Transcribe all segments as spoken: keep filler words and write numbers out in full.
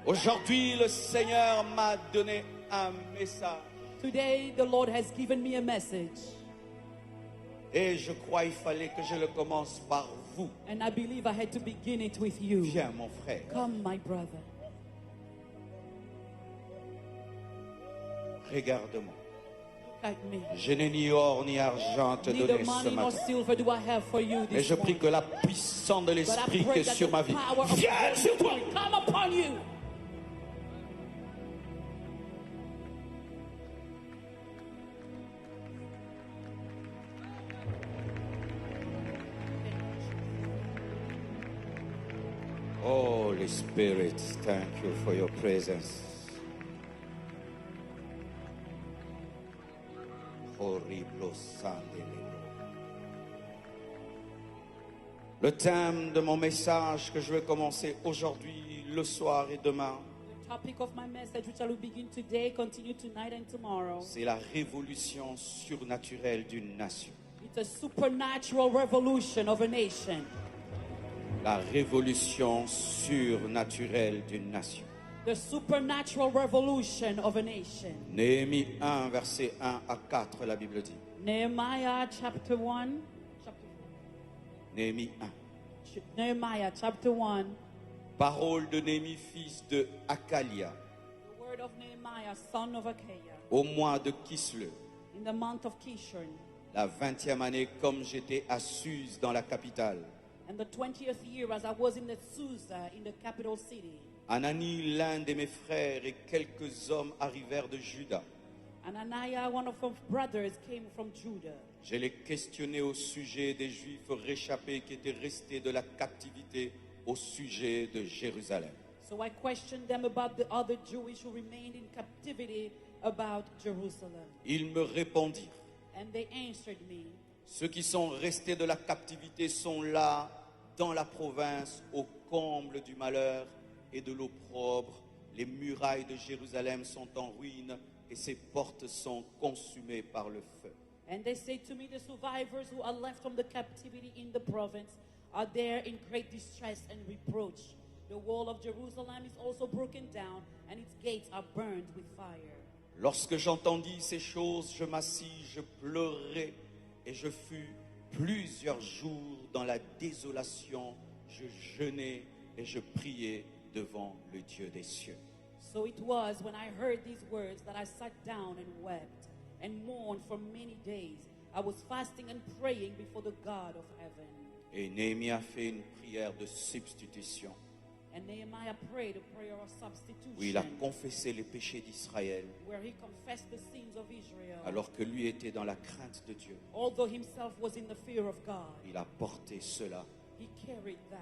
Aujourd'hui, le Seigneur m'a donné un message. Today, the Lord has given me a message. Et je crois qu'il fallait que je le commence par vous. And I believe I had to begin it with you. Viens, mon frère. Come, my brother. Regarde-moi. Look at me. Je n'ai ni or ni argent à te Neither donner ce money nor matin. Silver do I have for you Mais this je prie morning. Que la puissance de But I l'Esprit qui pray est that sur ma the vie power of vienne sur toi. Come upon you. Holy Spirit, thank you for your presence. Horrible Sunday. Le thème de mon message que je vais commencer aujourd'hui, le soir et demain, The topic of my message, which I will begin today, continue tonight and tomorrow, c'est la révolution surnaturelle d'une nation. It's a supernatural revolution of a nation. La révolution surnaturelle d'une nation. The supernatural revolution of a nation. Néhémie un, verset un à quatre, la Bible dit. Nehemiah chapter one. Chapter Néhémie un. ch- Nehemiah chapter one. Parole de Néhémie, fils de Hakalia, The word of Nehemiah, son of Achaia. Au mois de Kislev, In the month of Kishon, la vingtième année, comme j'étais à Suse dans la capitale, and the twentieth year as I was in the Susa, in the capital city. Hanani, l'un de mes frères, et quelques hommes arrivèrent de Juda. Ananiah, one of my brothers, came from Judah. Je les questionnai au sujet des Juifs réchappés qui étaient restés de la captivité, au sujet de Jérusalem. So I questioned them about the other Jewish who remained in captivity about Jerusalem. Ils me répondirent, And they answered me, Ceux qui sont restés de la captivité sont là, dans la province, au comble du malheur et de l'opprobre. Les murailles de Jérusalem sont en ruine et ses portes sont consumées par le feu. And they said to me, The survivors who are left from the captivity in the province are there in great distress and reproach. The wall of Jerusalem is also broken down, and its gates are burned with fire. Lorsque j'entendis ces choses, je m'assis, je pleurai et je fus plusieurs jours dans la désolation. Je jeûnai et je priai devant le Dieu des cieux. So it was when I heard these words that I sat down and wept and mourned for many days. I was fasting and praying before the God of heaven. Et Néhémie a fait une prière de substitution And Nehemiah prayed a prayer of substitution où il a confessé les péchés d'Israël where he confessed the sins of Israel. Alors que lui était dans la crainte de Dieu. Although himself was in the fear of God, Il a porté cela, he carried that.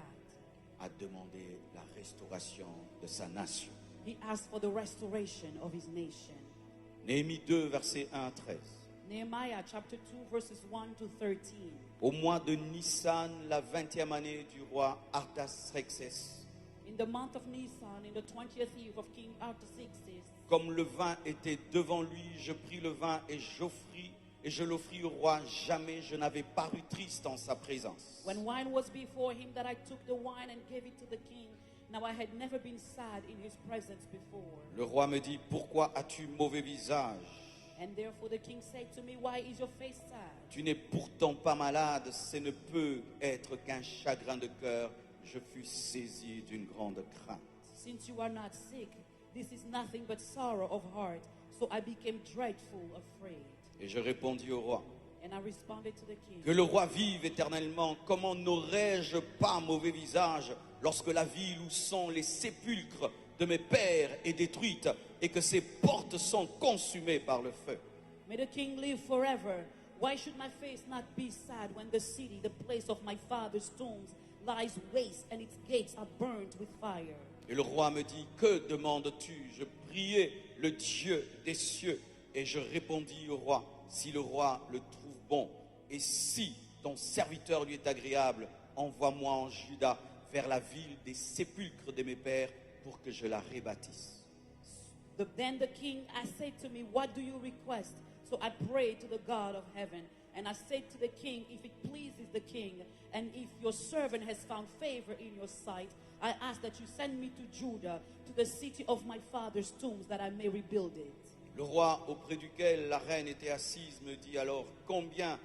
A demandé la restauration de sa nation. He asked for the restoration of his nation. Néhémie deux, versets un à treize. Nehemiah chapter two, verses one to thirteen. Au mois de Nissan, la vingtième année du roi Artaxerxès, In the month of Nisan, in the twentieth year of King Artaxerxes, comme le vin était devant lui, je pris le vin et j'offris et je l'offris au roi. Jamais je n'avais paru triste en sa présence. When wine was before him, that I took the wine and gave it to the king. Now I had never been sad in his presence before. Le roi me dit, pourquoi as-tu mauvais visage? And therefore the king said to me, Why is your face sad? Tu n'es pourtant pas malade, ce ne peut être qu'un chagrin de cœur. Je fus saisi d'une grande crainte. Since you are not sick, this is nothing but sorrow of heart. So I became dreadful, afraid. Et je répondis au roi, And I responded to the king, que le roi vive éternellement, comment n'aurais-je pas mauvais visage lorsque la ville où sont les sépulcres de mes pères est détruite et que ses portes sont consumées par le feu? May the king live forever. Why should my face not be sad when the city, the place of my father's tombs, lies waste and its gates are burned with fire? Et le roi me dit, que demandes-tu? Je priai le Dieu des cieux et je répondis au roi, si le roi le trouve bon, et si ton serviteur lui est agréable, envoie-moi en Juda, vers la ville des sépulcres de mes pères, pour que je la rebâtisse. The, then the king I said to me, What do you request? So I prayed to the God of heaven. And I said to the king, "If it pleases the king, and if your servant has found favor in your sight, I ask that you send me to Judah, to the city of my father's tombs, that I may rebuild it." Le roi auprès duquel la reine était assise me dit alors, combien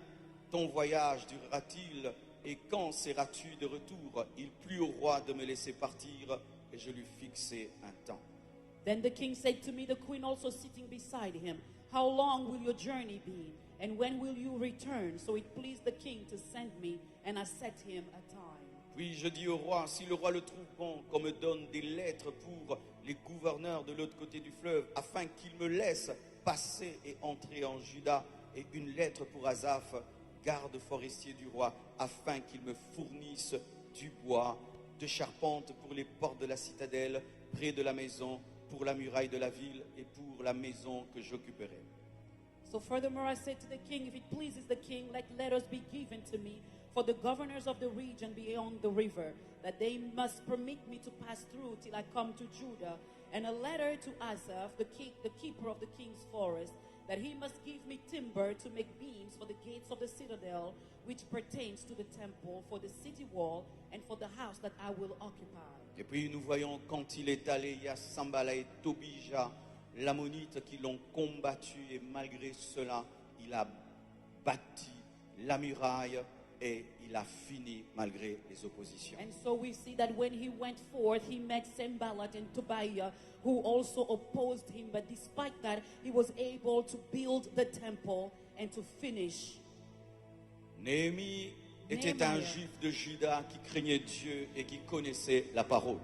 ton voyage durera-t-il et quand seras-tu de retour ? Il plut au roi de me laisser partir et je lui fixai un temps. Then the king said to me, the queen also sitting beside him, "How long will your journey be? And when will you return?" So it pleased the king to send me, and I set him a time. Puis je dis au roi, si le roi le trouve bon, qu'on me donne des lettres pour les gouverneurs de l'autre côté du fleuve, afin qu'ils me laissent passer et entrer en Juda, et une lettre pour Asaph, garde forestier du roi, afin qu'il me fournisse du bois de charpente pour les portes de la citadelle, près de la maison, pour la muraille de la ville et pour la maison que j'occuperai. So furthermore, I said to the king, if it pleases the king, let letters be given to me for the governors of the region beyond the river, that they must permit me to pass through till I come to Judah, and a letter to Asaph, the, keep, the keeper of the king's forest, that he must give me timber to make beams for the gates of the citadel, which pertains to the temple, for the city wall, and for the house that I will occupy. Et puis nous voyons quand il est allé, il y a Sanballat et Tobija, l'ammonite, qui l'ont combattu, et malgré cela, il a bâti la muraille et il a fini malgré les oppositions. And so we see that when he went forth, he met Sanballat and Tobiah, who also opposed him. But despite that, he was able to build the temple and to finish. Néhémie était un Nehemiah. Juif de Juda qui craignait Dieu et qui connaissait la parole.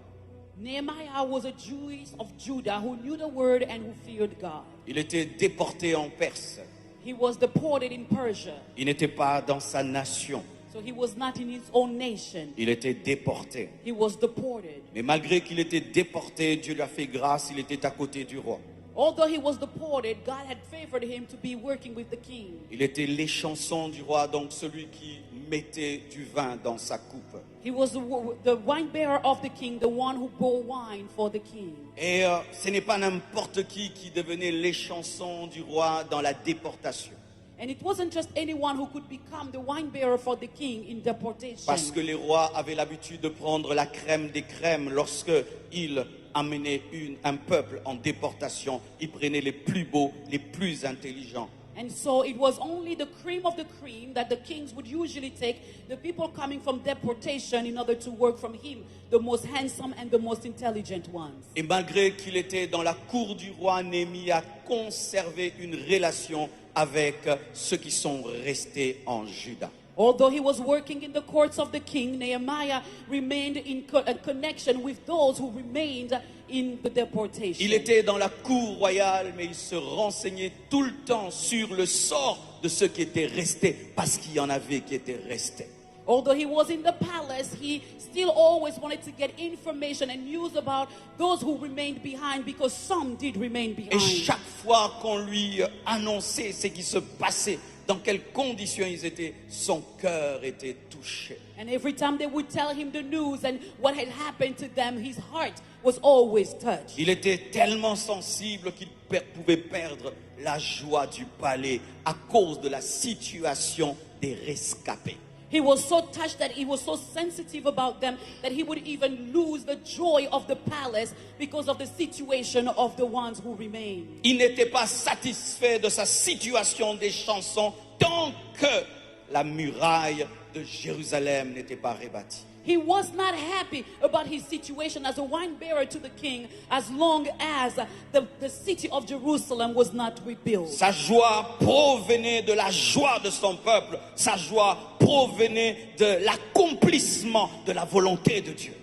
Nehemiah was a Jew of Judah who knew the word and who feared God. Il était déporté en Perse. He was deported in Persia, Il n'était pas dans sa nation. So he was not in his own nation. Il était déporté. He was deported. Mais malgré qu'il était déporté, Dieu lui a fait grâce, il était à côté du roi. Although he was deported, God had favored him to be working with the king. Il était l'échanson du roi, donc celui qui mettait du vin dans sa coupe. He was the, the wine bearer of the king, the one who bore wine for the king. Et euh, ce n'est pas n'importe qui qui devenait l'échanson du roi dans la déportation. And it wasn't just anyone who could become the wine bearer for the king in deportation. Parce que les rois avaient l'habitude de prendre la crème des crèmes lorsque ils amenaient une, un peuple en déportation. Ils prenaient les plus beaux, les plus intelligents. And so it was only the cream of the cream that the kings would usually take, the people coming from deportation, in order to work from him, the most handsome and the most intelligent ones. Et malgré qu'il était dans la cour du roi, Néhémie a conservé une relation avec ceux qui sont restés en Juda. Although he was working in the courts of the king, Nehemiah remained in co- a connection with those who remained in the deportation. Il était dans la cour royale, mais il se renseignait tout le temps sur le sort de ceux qui étaient restés, parce qu'il y en avait qui étaient restés. Although he was in the palace, he still always wanted to get information and news about those who remained behind, because some did remain Et behind. Chaque fois qu'on lui annonçait ce qui se passait, dans quelles conditions ils étaient, son cœur était touché. And every time they would tell him the news and what had happened to them, his heart was always touched. Il était tellement sensible qu'il per- pouvait perdre la joie du palais à cause de la situation des rescapés. He was so touched that he was so sensitive about them that he would even lose the joy of the palace because of the situation of the ones who remained. Il n'était pas satisfait de sa situation d'échanson tant que la muraille de Jérusalem n'était pas rebâtie. He was not happy about his situation as a wine bearer to the king as long as the, the city of Jerusalem was not rebuilt. Sa joie provenait de la joie de son peuple. Sa joie provenait de l'accomplissement de la volonté de Dieu.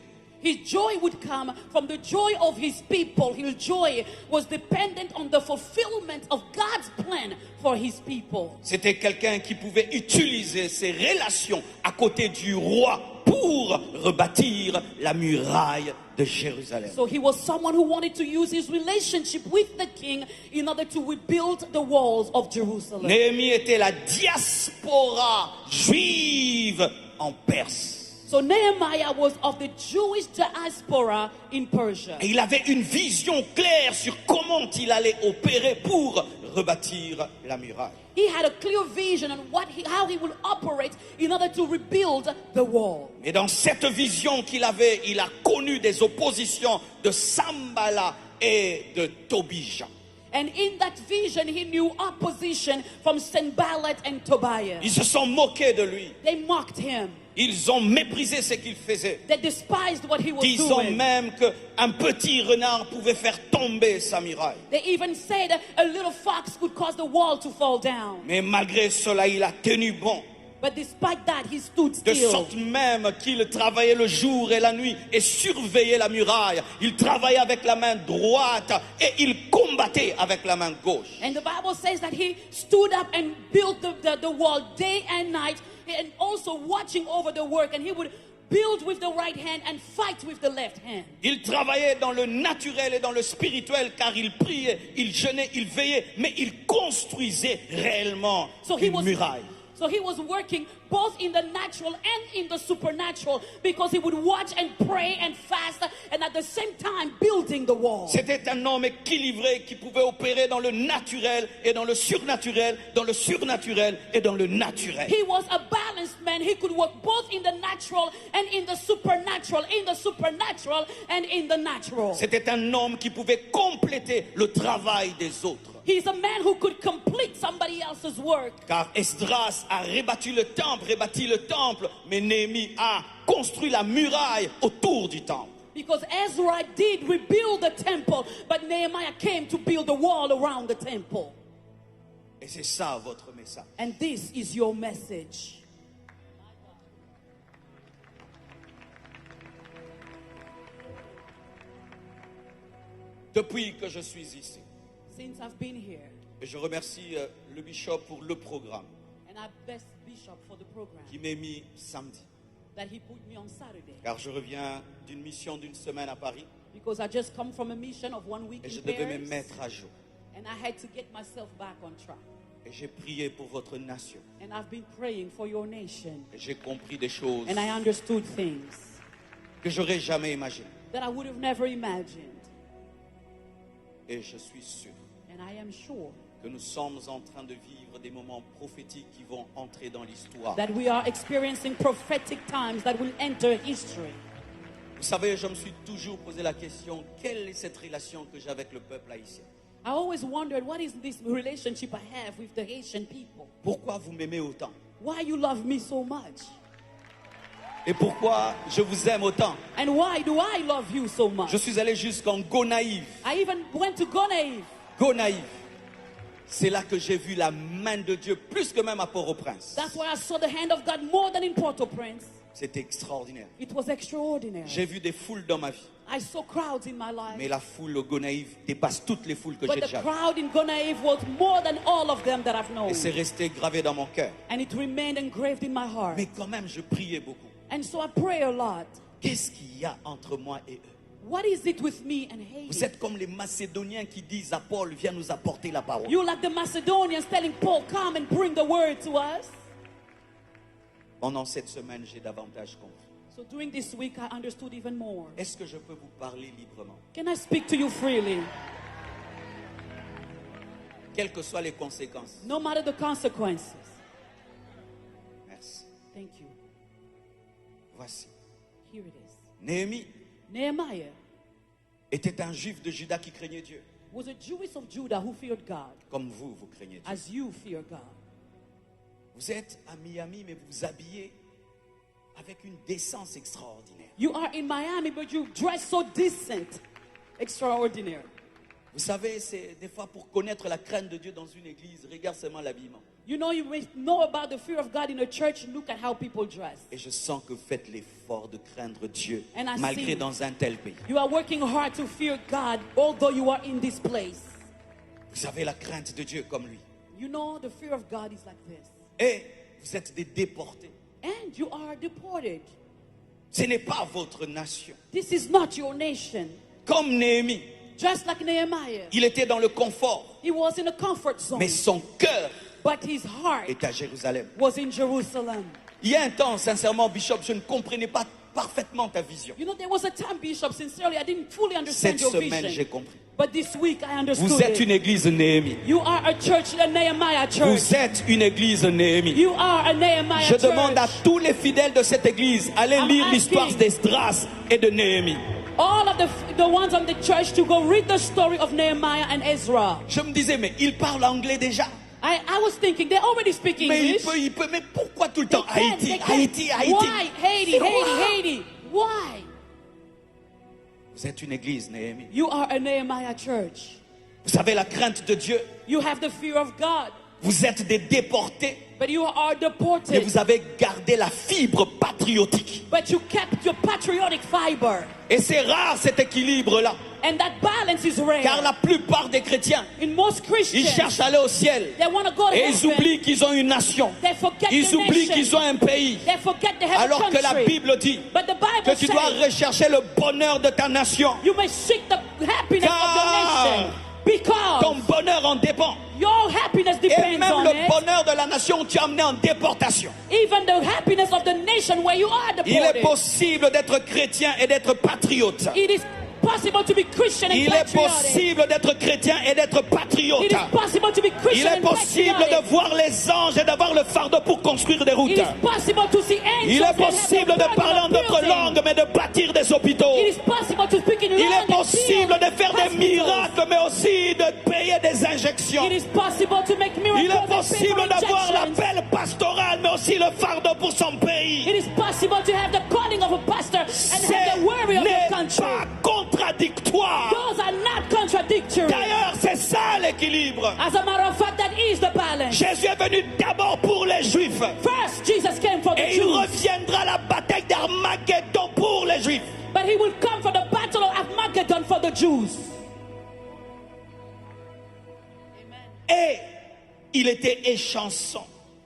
His joy would come from the joy of his people. His joy was dependent on the fulfillment of God's plan for his people. C'était quelqu'un qui pouvait utiliser ses relations à côté du roi pour rebâtir la muraille de Jérusalem. So he was someone who wanted to use his relationship with the king in order to rebuild the walls of Jerusalem. Néhémie était la diaspora juive en Perse. So Nehemiah was of the Jewish diaspora in Persia. Et il avait une vision claire sur comment il allait opérer pour rebâtir la muraille. He had a clear vision on what he, how he will operate in order to rebuild the wall. Et dans cette vision qu'il avait, il a connu des oppositions de Sanballat et de Tobija. And in that vision, he knew opposition from Sanballat and Tobiah. Ils se sont moqués de lui. They mocked him. Ils ont méprisé ce qu'il faisait, They despised what he was disant doing. Même qu'un petit renard pouvait faire tomber sa muraille. They even said a little fox could cause the wall to fall down. Mais malgré cela, il a tenu bon. But despite that, he stood De still. Sorte même qu'il travaillait le jour et la nuit et surveillait la muraille. Il travaillait avec la main droite et il combattait avec la main gauche. And the Bible says that he stood up and built the, the, the wall day and night, and also watching over the work. And he would build with the right hand and fight with the left hand. Il travaillait dans le naturel et dans le spirituel, car il priait, il jeûnait, il veillait, mais il construisait réellement So he une was muraille. So he was working both in the natural and in the supernatural, because he would watch and pray and fast, and at the same time building the wall. C'était un homme équilibré qui pouvait opérer dans le naturel et dans le surnaturel, dans le surnaturel et dans le naturel. He was a balanced man. He could work both in the natural and in the supernatural, in the supernatural and in the natural. C'était un homme qui pouvait compléter le travail des autres. He's a man who could complete somebody else's work. Car Esdras a rebâti le temple, rebâti le temple, mais Néhémie a construit la muraille autour du temple. Because Ezra did rebuild the temple, but Nehemiah came to build the wall around the temple. Et c'est ça votre message. And this is your message. Depuis que je suis ici, Since I've been here, et je remercie euh, le bishop pour le programme and I bless Bishop for the program qui m'a mis samedi. That he put me on Saturday. Car je reviens d'une mission d'une semaine à Paris Because I just come from a mission of one week et je in devais me Paris, mettre à jour. And I had to get myself back on track. Et j'ai prié pour votre nation. And I've been praying for your nation. Et j'ai compris des choses And I understood things que j'aurais jamais imaginées. That I would have never imagined. Et je suis sûr And I am sure que nous sommes en train de vivre des moments prophétiques qui vont entrer dans l'histoire. That we are experiencing prophetic times that will enter history. Vous savez, je me suis toujours posé la question, quelle est cette relation que j'ai avec le peuple haïtien? I always wondered, what is this relationship I have with the Haitian people? Pourquoi vous m'aimez autant? Why you love me so much? Et pourquoi je vous aime autant? And why do I love you so much? Je suis allé jusqu'en Gonaïves. I even went to Gonaïves. Gonaïves, c'est là que j'ai vu la main de Dieu plus que même à Port-au-Prince. That's where I saw the hand of God more than in Port-au-Prince. C'était extraordinaire. It was extraordinary. J'ai vu des foules dans ma vie, I saw crowds in my life. Mais la foule au Gonaïves dépasse toutes les foules que But j'ai the déjà vues. Crowd in Gonaïves was more than all of them that I've known. Et c'est resté gravé dans mon cœur. And it remained engraved in my heart. Mais quand même, je priais beaucoup. And so I pray a lot. Qu'est-ce qu'il y a entre moi et eux? What is it with me and Haiti? Vous êtes comme les Macédoniens qui disent à Paul, viens nous apporter la parole. You're like the Macedonians telling Paul, come and bring the word to us. Pendant cette semaine, j'ai davantage compris. So during this week, I understood even more. Est-ce que je peux vous parler librement? Can I speak to you freely? Quelles que soient les conséquences. No matter the consequences. Merci. Thank you. Voici. Here it is. Néhémie Nehemiah était un juif de Juda qui craignait Dieu, was a Jewess of Judah who feared God, comme vous, vous craignez Dieu. As you fear God. Vous êtes à Miami, mais vous vous habillez avec une décence extraordinaire. You are in Miami, but you dress so decent. Extraordinary. Vous savez, c'est des fois pour connaître la crainte de Dieu dans une église, regarde seulement l'habillement. You know, you may know about the fear of God in a church. Look at how people dress. Et je sens que vous faites l'effort de craindre Dieu, And I malgré see dans un tel pays. You are working hard to fear God, although you are in this place. Vous avez la crainte de Dieu comme lui. You know, the fear of God is like this. Et vous êtes des déportés. And you are deported. Ce n'est pas votre nation. This is not your nation. Comme Néhémie, Just like Nehemiah, il était dans le confort, he was in a comfort zone, mais son cœur But his heart est à Jérusalem. Was in Jerusalem. Il y a un temps, sincèrement, Bishop, je ne comprenais pas parfaitement ta vision. You know, there was a time, Bishop, sincerely, I didn't fully Cette understand your semaine, vision. J'ai compris. But this week, I understood Vous êtes it. Une église Néhémie. You are a church, a Nehemiah church. Vous êtes une église Néhémie. You are a Nehemiah Je church. Demande à tous les fidèles de cette église, allez I'm lire l'histoire asking d'Esdras et de Néhémie. All of the, the ones on the church to go read the story of Nehemiah and Ezra. Je me disais, mais il parle anglais déjà. I, I was thinking, they already speak Mais il English. Peut, il peut, mais pourquoi tout le temps They can't, Haïti, they can't. Haïti, Haïti? Why Haiti, C'est Haiti, rare. Haiti? Why? Vous êtes une église, Néhémie. You are a Nehemiah church. Vous avez la crainte de Dieu. You have the fear of God. Vous êtes des déportés. But you are Mais deported. Vous avez gardé la fibre patriotique. But you kept your patriotic fiber. Et c'est rare cet équilibre-là. And that balance is rare. Car la plupart des chrétiens, In most ils Christians, cherchent à aller au ciel. They want to go to Et ils heaven. Oublient qu'ils ont une nation. They forget Ils the oublient nation. Qu'ils ont un pays. They forget they have Alors a Que la country. Bible dit But the Bible Que tu dois says Rechercher le bonheur de ta nation. You may seek the happiness Car of your nation. Because Ton bonheur en dépend. Your happiness Et depends même on le it. Bonheur de la nation où tu es amené en déportation. Even the happiness of the nation where you are Il est deported. Possible d'être chrétien et d'être patriote. It is possible to be Christian and Il est patriotic. Possible d'être chrétien et d'être patriote. It is possible to be Il Christian est and Possible patriotic. De voir les anges et d'avoir le fardeau pour construire des routes. It is possible to see angels Il est and have Possible the De burden parler of en autre building. Langue, mais de bâtir des hôpitaux. It is possible to speak in Il langue Est possible and build De faire des hospitals. Miracles, mais aussi de payer des injections. It is possible to make miracles Il est and pay for Possible D'avoir injections. L'appel pastoral, mais aussi le fardeau pour son pays. It is possible to have the calling of a pastor and have the worry of your country. Contradictoire. Those are not contradictory. D'ailleurs, c'est ça l'équilibre. As a matter of fact, that is the balance. Jésus est venu d'abord pour les Juifs. First, Jesus came for the Et il Jews. Reviendra la bataille d'Armageddon pour les Juifs. But he will come for the battle of Armageddon for the Jews. Et il était échanson.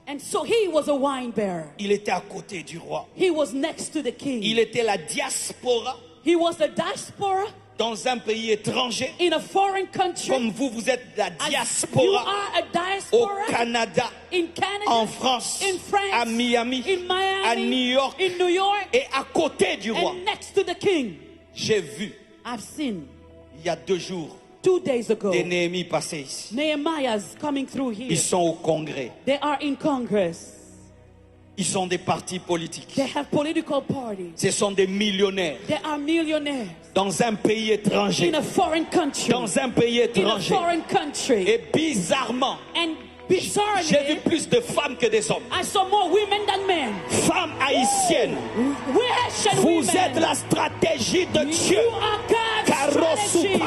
And so he was a wine bearer. Il était à côté du roi. He was next to the king. Il était la diaspora. He was the diaspora. Dans un pays étranger. In a foreign country. Comme vous, vous êtes la As diaspora. You are a diaspora. Au Canada. In Canada. En France. In France. À Miami. In Miami. À New York. In New York. Et à côté du roi. And next to the king. J'ai vu. I've seen. Il y a deux jours. Two days ago. Des Néhémie passer ici. Nehemiah's coming through here. Ils sont au congrès. They are in Congress. Ils sont des partis politiques. They have political parties. Ce sont des millionnaires. They are millionaires. Dans un pays étranger. In a foreign country. Dans un pays étranger. In a foreign country. Et bizarrement. And bizarrely, j'ai vu plus de femmes que des hommes. I saw more women than men. Femmes haïtiennes. We Haitian Vous women. Êtes la stratégie de Dieu. You are God's strategy.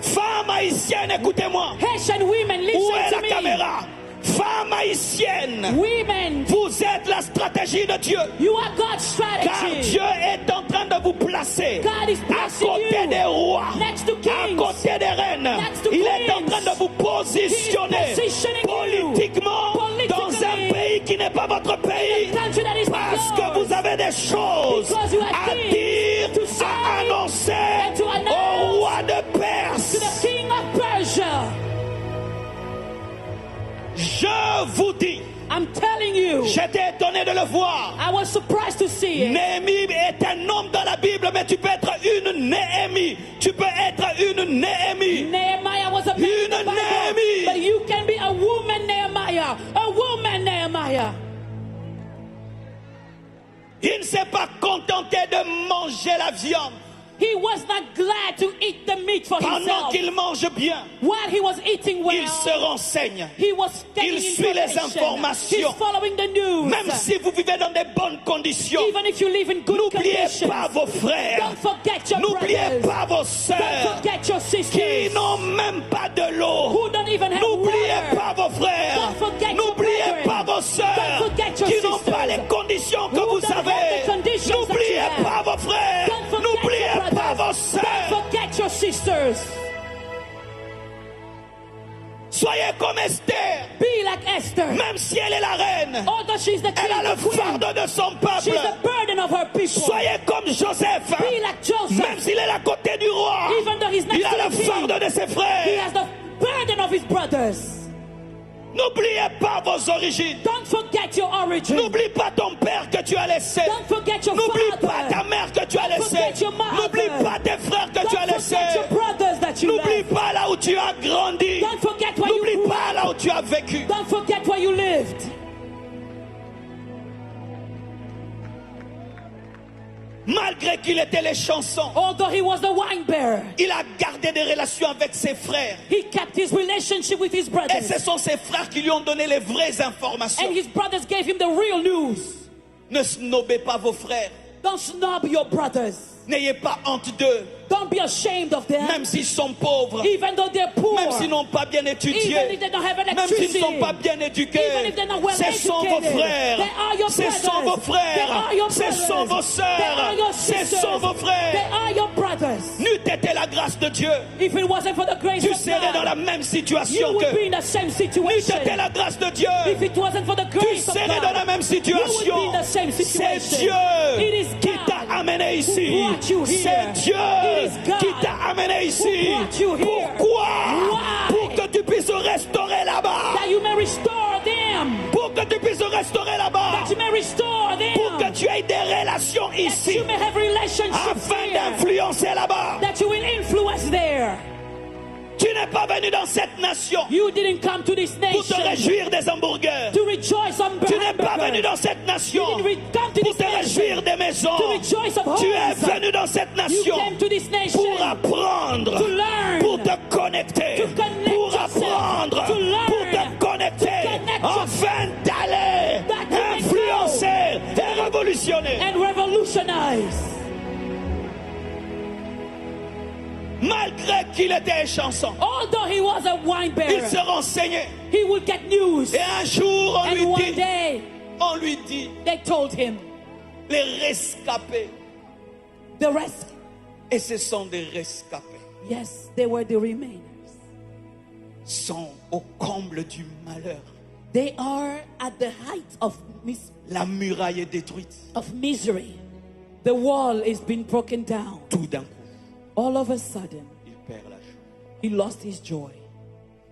Femmes haïtiennes, écoutez-moi. Haitian women, listen to me. Où est la caméra? Femmes haïtiennes, women, vous êtes la stratégie de Dieu. You are God's strategy. Car Dieu est en train de vous placer God is placing à côté you des rois, next to kings, à côté des reines. Next to Il queens. Est en train de vous positionner He is positioning politiquement you politically dans un pays qui n'est pas votre pays. In a country that is not Parce que yours. Vous avez des choses Because you have à things dire, to say, à annoncer and to announce au roi de to the Perse. King of Persia. Je vous dis, I'm telling you, j'étais étonné de le voir. I was surprised to see it. Néhémie est un homme dans la Bible, mais tu peux être une Néhémie. Tu peux être une Néhémie. Nehemiah was a man in the Bible, but you can be a woman Nehemiah. A woman Nehemiah. Il ne s'est pas contenté de manger la viande. He was not glad to eat the meat for Pendant himself. Qu'il mange bien, While he was eating well, il se renseigne. He was getting Il suit les information. Informations. He's following the news. Même si vous vivez dans des bonnes conditions, Even if you live in good n'oubliez conditions, pas vos frères. Don't forget your N'oubliez brothers. Pas vos sœurs. Don't forget your sisters. Qui n'ont même pas de l'eau. Who don't even have N'oubliez water. Pas vos frères. Don't forget your N'oubliez brethren. Pas vos sœurs. Don't forget your Qui n'ont sisters. Pas les conditions que Who vous don't have avez. The conditions that you N'oubliez have. Pas vos frères. Don't forget N'oubliez your Pas brothers. Vos sœurs. Don't forget your sisters. Soyez comme Esther. Be like Esther. Même si elle est la reine, although she's the king, elle a le fardeau de son peuple. She's the burden of her people. Soyez comme Joseph. Be like Joseph. Même s'il est à côté du roi, Even though he's next il a to le the king, fardeau de ses frères. He has the burden of his brothers. N'oubliez pas vos origines. Don't forget your origin. N'oublie pas ton père que tu as laissé. Don't forget your N'oublie pas father. Ta mère que tu as Don't laissée. Forget your mother. N'oublie pas tes frères que tu as Don't laissés. Forget your brothers that you N'oublie left. Pas là où tu as grandi. Don't forget where you N'oublie grew Pas up. Là où tu as vécu. Don't forget where you lived. Malgré qu'il était les chansons, Although he was the wine bearer, il a gardé des relations avec ses frères. He kept his relationship with his Et brothers. Ce sont ses frères qui lui ont donné les vraies informations. And his brothers gave him the real news. Ne snobez pas vos frères. Don't snob your brothers. N'ayez pas honte d'eux. Don't be ashamed of them. Même s'ils sont pauvres. Even though they're poor. Même s'ils n'ont pas bien étudié. Even if they don't have Même s'ils ne sont electricity. Pas bien éduqués. Even if they're not well Ce sont vos educated. Frères. They are your Ce brothers. Sont vos They frères. Are your Ce sont brothers. Vos They are sœurs. your Ce sisters. Sont vos They frères. Are your brothers. N'eût été la grâce de Dieu. If it wasn't for the grace Tu of serais dans God, la même you situation would que. Be in the same N'eût situation. Été la grâce de Dieu. If it wasn't for the Tu grace of serais dans la God, même you would be situation. In the same C'est situation. Dieu It is qui God T'a amené who ici. Brought you C'est here. Dieu It is God qui t'a amené who ici. Brought you here. Pourquoi? Why? Pour que tu puisses restaurer là-bas. That you may restore them. Pour que tu puisses restaurer là-bas. That you may restore them. Pour que tu aies des relations That ici. You may have relationships Afin here. D'influencer là-bas. That you will influence there. Tu n'es pas venu dans cette nation. You didn't come to this nation. Pour te réjouir des hamburgers. To rejoice on Tu n'es pas venu dans cette nation. You didn't come to Pour this te réjouir nation. Des maisons. To rejoice of homes. Tu es venu dans cette nation. You came to this nation. Pour apprendre. To learn. Pour te connecter. To connect Pour yourself. Apprendre. To learn. Pour te connecter. To connect Afin d'aller That you may influencer et révolutionner. And revolutionize. Malgré qu'il était échanson, Although he was a wine il bearer, se renseignait. He would get news. Et un jour, on And lui one dit, day, on lui dit, they told him, les rescapés. The rest. Et ce sont des rescapés. Yes, they were the remainers. Sont au comble du malheur. They are at the height of mis- La muraille est détruite. Of misery. The wall is being broken down. Tout d'un coup, All of a sudden, il perd la joie. He lost his joy.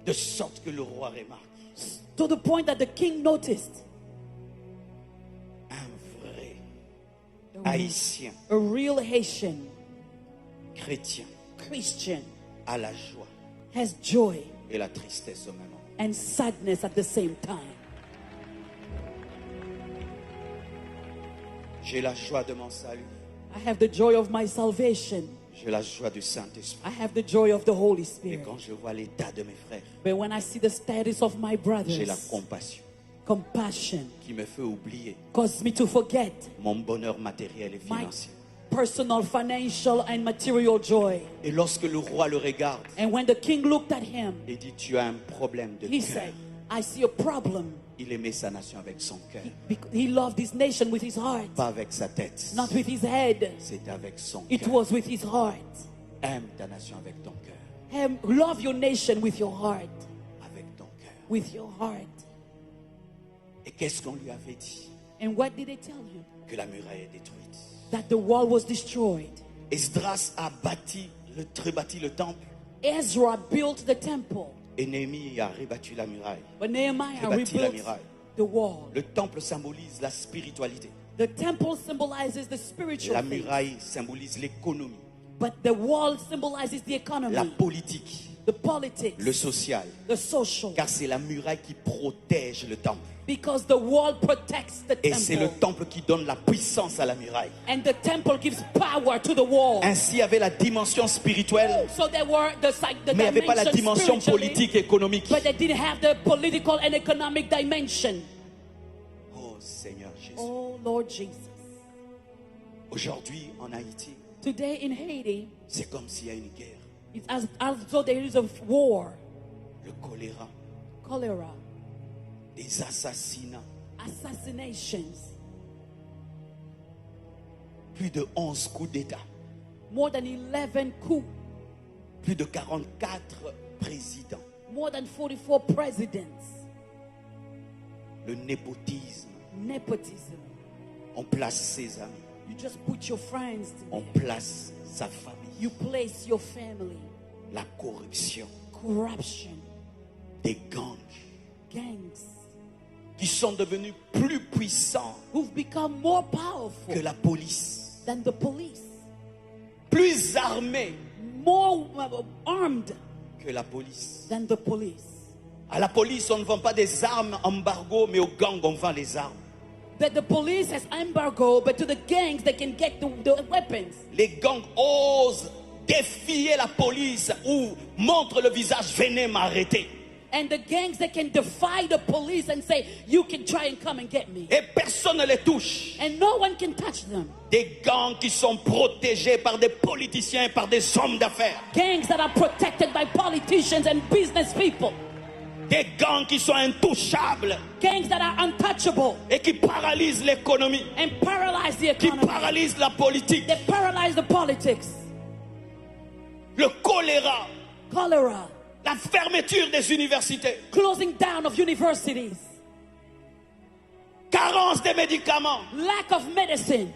De sorte que le roi remarque. To the point that the king noticed. Un vrai Haïtien. A real Haitian. Chrétien. Christian. A la joie. Has joy. Et la tristesse au même moment. And sadness at the same time. J'ai la joie de mon salut. I have the joy of my salvation. J'ai la joie du Saint-Esprit. I have the joy of the Holy Spirit. Et quand je vois l'état de mes frères, But when I see the status of my brothers, j'ai la compassion compassion qui me fait oublier causes me to forget mon bonheur matériel et my financier. Personal, financial, and material joy. Et lorsque le roi le regarde, And when the king looked at him, il dit, tu as un problème de he cœur. Said, I see a problem. Il aimait sa nation avec son cœur, Bec- He loved his nation with his heart, pas avec sa tête. Not with his head. C'est avec son It cœur. Was with his heart. Aime ta nation avec ton cœur. Him, love your nation with your heart. Avec ton cœur. With your heart. Et qu'est-ce qu'on lui avait dit? And what did they tell him? Que la muraille est détruite. That the wall was destroyed. Esdras a bâti, le, rebâti le temple. Ezra built the temple. Et Néhémie a rebâti la muraille. But Nehemiah Rebâti la rebuilt muraille. The wall. Le temple symbolise la spiritualité. The temple symbolizes the spiritual La things. Muraille symbolise l'économie, But the wall symbolizes the economy, la politique, the politics, le social. The social. Car c'est la muraille qui protège le temple. Because the wall protects the Et c'est le temple. Temple qui donne la puissance à la muraille. And the temple gives power to the wall. Ainsi, il y avait la dimension spirituelle, So there were the, psych- the mais il n'y avait pas la dimension Dimension spiritually, politique et économique. But they didn't have the political and economic dimension. Oh Seigneur Jésus. Oh Lord Jesus. Aujourd'hui, en Haïti, Today in Haiti, c'est comme s'il y a une guerre. It's as, as though there is a war, Le choléra, cholera, des assassinats, assassinations, plus de onze coups d'État, more than eleven coups, plus de quarante-quatre présidents, more than forty-four presidents, le népotisme, nepotism. On place ses amis, You just put your friends on there. Place sa famille, You place your family. La corruption, Corruption. Des gangs, Gangs qui sont devenus plus puissants who've become more powerful que la police, than the police, plus armés more uh, armed que la police. Than the police. À la police, on ne vend pas des armes embargo, mais aux gangs, on vend les armes. That the police has embargo, but to the gangs they can get the, the weapons. Les gangs osent défier la police ou montrent le visage, venez m'arrêter. And the gangs that can defy the police and say, you can try and come and get me. Et personne ne les touche. And no one can touch them. Des gangs qui sont protégés par des politiciens et par des hommes d'affaires. Gangs that are protected by politicians and business people. Des gangs qui sont intouchables Gangs that are untouchable et qui paralysent l'économie, and paralyze the qui economy. Paralysent la politique. They paralyze the politics. Le choléra, Cholera, la fermeture des universités, closing down of universities, carence des médicaments, lack of medicine,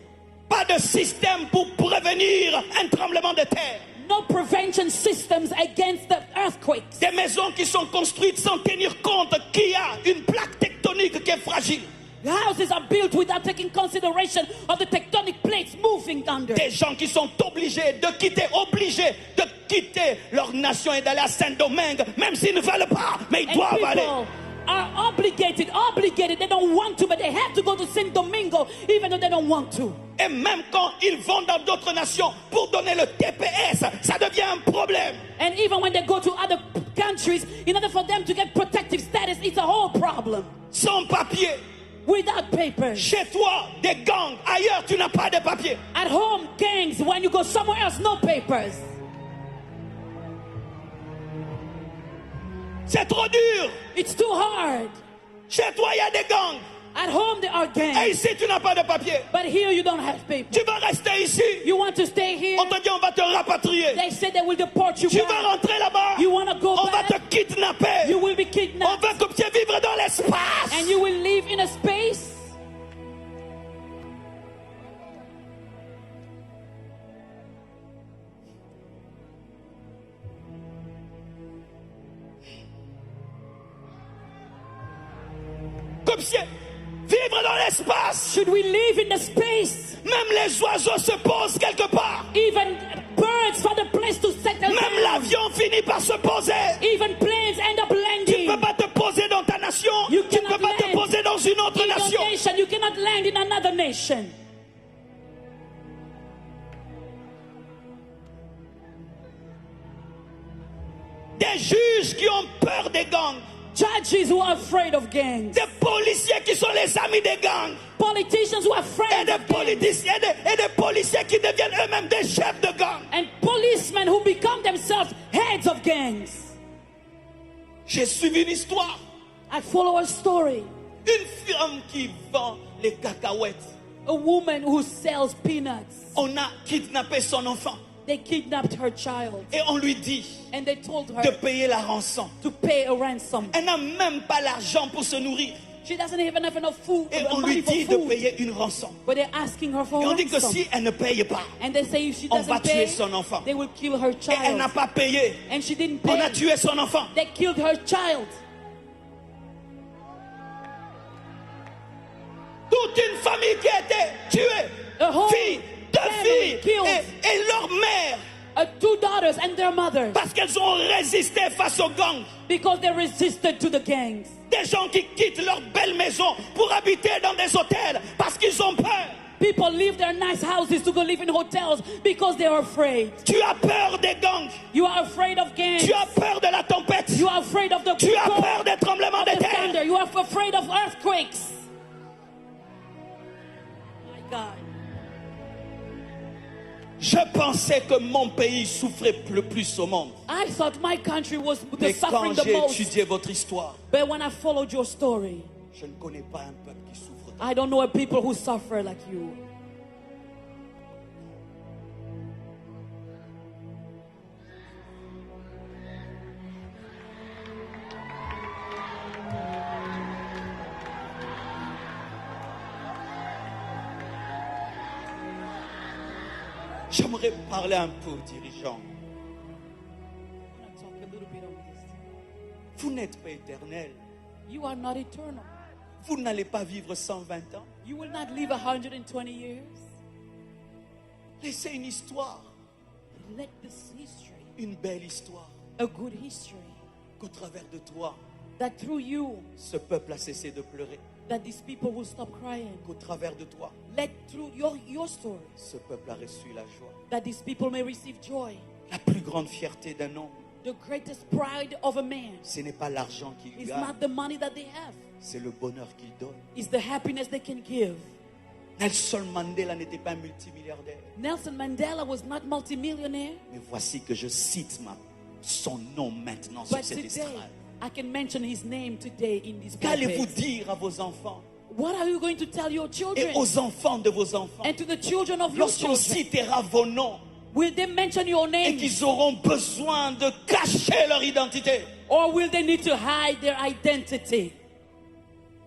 pas de système pour prévenir un tremblement de terre. No prevention systems against the earthquakes. Des maisons qui sont construites sans tenir compte qu'il y a une plaque tectonique qui est fragile. Houses are built without taking consideration of the tectonic plates moving under. Des gens qui sont obligés de quitter, obligés de quitter leur nation et d'aller à Saint-Domingue, même s'ils ne veulent pas, mais ils And doivent aller. People are obligated, obligated. They don't want to, but they have to go to Saint Domingo, even though they don't want to. Et même quand ils vont dans d'autres nations pour donner le T P S, ça devient un problème. And even when they go to other countries, in order for them to get protective status, it's a whole problem. Sans papier, Without papers. Chez toi, des gangs. Ailleurs, tu n'as pas de papier. At home, gangs. When you go somewhere else, no papers. C'est trop dur. It's too hard. Chez toi, il y a des gangs. At home, there are Et gangs. Ici, tu n'as pas de papier. But here, you don't have papers. Tu veux rester ici. You want to stay here? On te dit, on va te rapatrier. They say they will deport you Tu vas back. Rentrer là-bas. You wanna go On va back? Te kidnapper. You will be On kidnapped. Veut que tu vives dans l'espace. And you will live in a space. Comme si vivre dans l'espace. Should we live in the space? Même les oiseaux se posent quelque part. Even birds find a place to settle Même down. L'avion finit par se poser. Even planes end up Tu ne landing. Peux pas te poser dans ta nation. You Tu ne peux cannot pas te land Poser dans une autre in your Nation. Nation. You cannot land in another nation. Des juges qui ont peur des gangs. Judges who are afraid of gangs. Des policiers qui sont les amis des gangs. Politicians who are Et friends des, of gangs. Policiers, et des, et des policiers qui deviennent eux-mêmes des chefs de gang. And policemen who become themselves heads of gangs. J'ai suivi une histoire. I follow a story. Une femme qui vend les cacahuètes. A woman who sells peanuts. On a kidnappé son enfant. They kidnapped her child. Et on lui dit And they told her de payer la rançon. To pay a ransom. Elle n'a même pas l'argent pour se nourrir. She doesn't even have enough food, Et on money lui for dit de food. Payer une rançon. But they're asking her for Et on dit que ransom. Si elle ne paye pas, And they say if she On va doesn't pay, tuer son enfant. They will kill her child. Et elle n'a pas payé. And she didn't On pay. A tué son enfant. They killed her child. Toute une famille qui a été tuée. A whole Fille, deux family filles killed. Et, et leur mère. Uh, two daughters and their mothers. Parce qu'elles ont résisté face aux gangs. Because they resisted to the gangs. Des gens qui quittent leur belle maison pour habiter dans des hôtels parce qu'ils ont peur. People leave their nice houses to go live in hotels because they are afraid. Tu as peur des gangs. You are afraid of gangs. Tu as peur de la tempête. You are afraid of the Tu as cold, peur des tremblements of de the terre. Thunder. You are afraid of earthquakes. My God. Je pensais que mon pays souffrait le plus au monde. I thought my country was the Mais suffering quand the j'ai most. Étudié votre histoire, But when I followed your story, je ne connais pas un peuple qui souffre. I don't know a people who suffer like you. J'aimerais parler un peu aux dirigeants. I wanna talk a little bit on this. Vous n'êtes pas éternel. You are not eternal. Vous n'allez pas vivre cent vingt ans. You will not live a hundred and twenty years. Laissez une histoire, Let this history, une belle histoire, a good history, qu'au travers de toi, that through you, ce peuple a cessé de pleurer. that these people will stop crying. Qu'au travers de toi, Let through your, your story, ce peuple a reçu la joie. That these people may receive joy. La plus grande fierté d'un homme, The greatest pride of a man ce n'est pas l'argent qu'il is gagne, not the money that they have, c'est le bonheur qu'il donne. It's the happiness they can give. Nelson Mandela n'était pas un multimilliardaire. Nelson Mandela was not multimillionaire, Mais voici que je cite ma, son nom maintenant sur but cette today estrade. I can mention his name today in this Qu'allez-vous pulpit. Dire à vos enfants What are you going to tell your et children aux enfants de vos enfants and to the children of your lorsqu'on children? Citera vos noms Will they mention your et name, qu'ils auront besoin de cacher leur identité? Or will they need to hide their identity?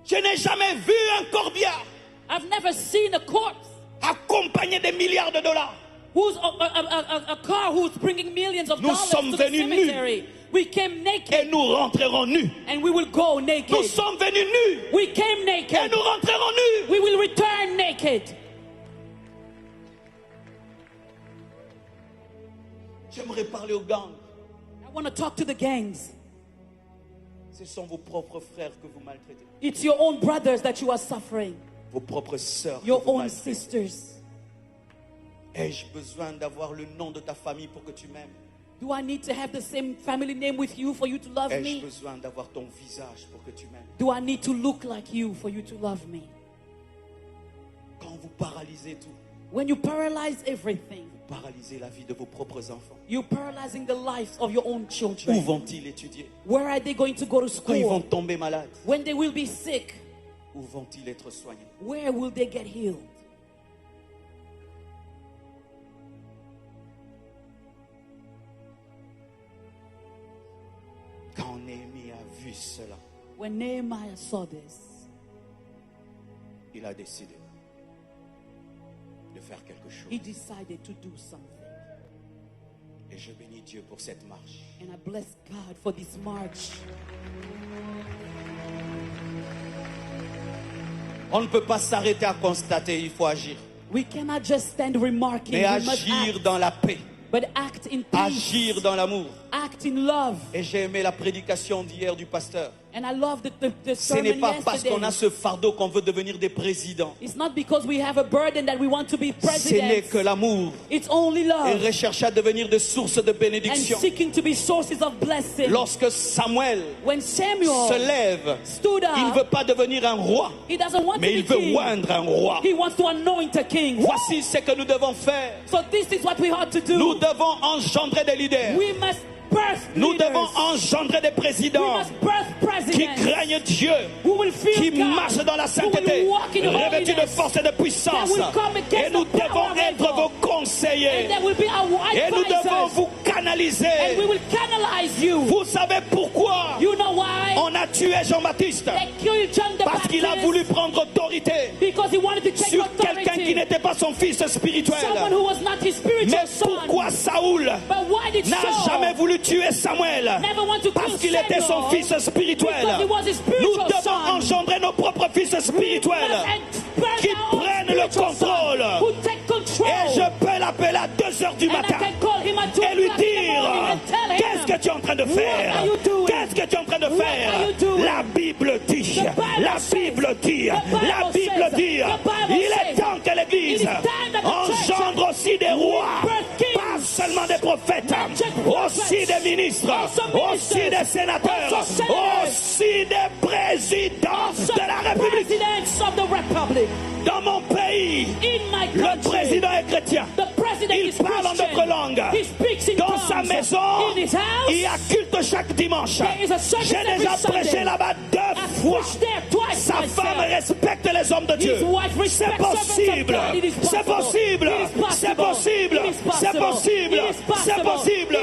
Je n'ai jamais vu un corbillard I've never seen a corpse accompagné des milliards de dollars. who's a, a, a, a, a car who's bringing millions of Nous dollars sommes to the venus nus. Cemetery. We came Et naked nous rentrerons nus. And we will go Nous naked. Sommes venus nus. We came Et naked. Nous rentrerons nus. We will return naked. J'aimerais parler aux gangs. I want to talk to the gangs. Ce sont vos propres frères que vous maltraitez. It's your own brothers that you are suffering, Vos propres sœurs. Your Que vous own maltraitez. Sisters. Ai-je besoin d'avoir le nom de ta famille pour que tu m'aimes? Do I need to have the same family name with you for you to love Ai-je me? Besoin d'avoir ton visage pour que tu m'aimes? Do I need to look like you for you to love me? Quand vous paralysez tout, When you paralyze everything, vous paralysez la vie de vos propres enfants. You're paralyzing the lives of your own Où children. Vont-ils étudier? Where are they going to go to Quand ils vont school? Tomber malades, When they will be sick, où vont-ils être soignés? Where will they get healed? Quand Néhémie a vu cela, When Nehemiah saw this, il a décidé de faire quelque chose. He decided to do something. Et je bénis Dieu pour cette marche. And I bless God for this march. On ne peut pas s'arrêter à constater, il faut agir. We cannot just stand remarking. Mais We must agir act. Dans la paix, But act in peace. Agir dans l'amour. Act in love. Et j'ai aimé la prédication d'hier du pasteur. And I love the, the, the Ce n'est sermon pas parce qu'on yesterday. A ce fardeau qu'on veut devenir des présidents. It's not because we have a burden that we want to be Ce n'est president. Que l'amour. It's only Et love rechercher à devenir des sources de and bénédiction. Seeking to be sources of blessing. Lorsque Samuel When Samuel se lève, stood il ne veut up, Pas devenir un roi, He doesn't want mais to il be Veut king. Oindre un roi. He wants to anoint a king. Voici ce que nous devons faire. So this is what we ought to do. Nous devons engendrer des leaders. We must birth Nous leaders. Devons engendrer des We présidents must birth qui presidents craignent Dieu, who will fear qui God, Marchent dans la who will sainteté, walk in revêtus de holiness, Force et de puissance. that will come against Et nous the power devons of Être evil. Vos conseillers. And they will be our Et nous devons advisors. Vous canaliser. And we will canalize you. Vous savez pourquoi You know why? On a tué Jean-Baptiste? They killed John the Parce qu'il a Baptist voulu prendre autorité because he wanted to take sur quelqu'un qui authority. N'était pas son fils spirituel. Someone who was not his spiritual Mais son. Pourquoi Saül But why did N'a Saul jamais voulu tuer Samuel? Never want to kill Parce qu'il était son Samuel fils spirituel. Because he was his Nous spiritual devons son. Engendrer nos propres fils spirituels And birth qui our own Prennent le spiritual son contrôle. Who take control. Et je peux l'appeler à deux heures du And I matin can call him at two et lui o'clock in the dire, morning and tell him, Qu'est-ce que tu es en train de What faire? Are you doing? Qu'est-ce que tu es en train de What faire? Are you doing? La Bible dit, The Bible la says, Bible dit, the Bible la Bible says, dit, the Bible Il est says, temps que l'Église It is time that the church Engendre aussi des rois, birth kings, Pas seulement des prophètes, Not just prophets, Aussi des ministres, Also ministers, Aussi des sénateurs, Also senators, Aussi des présidents Also de la République. Presidents of the Republic. Dans mon pays, In my le country, président est chrétien. The president Il is parle en Christian. D'autres langues. He speaks in Dans tongues. Sa maison, In his house, Il y a culte chaque dimanche. There is a service J'ai every Déjà Sunday. Prêché là-bas deux fois. Sa femme respecte les hommes de Dieu. C'est possible. C'est possible. C'est possible. C'est possible. C'est possible.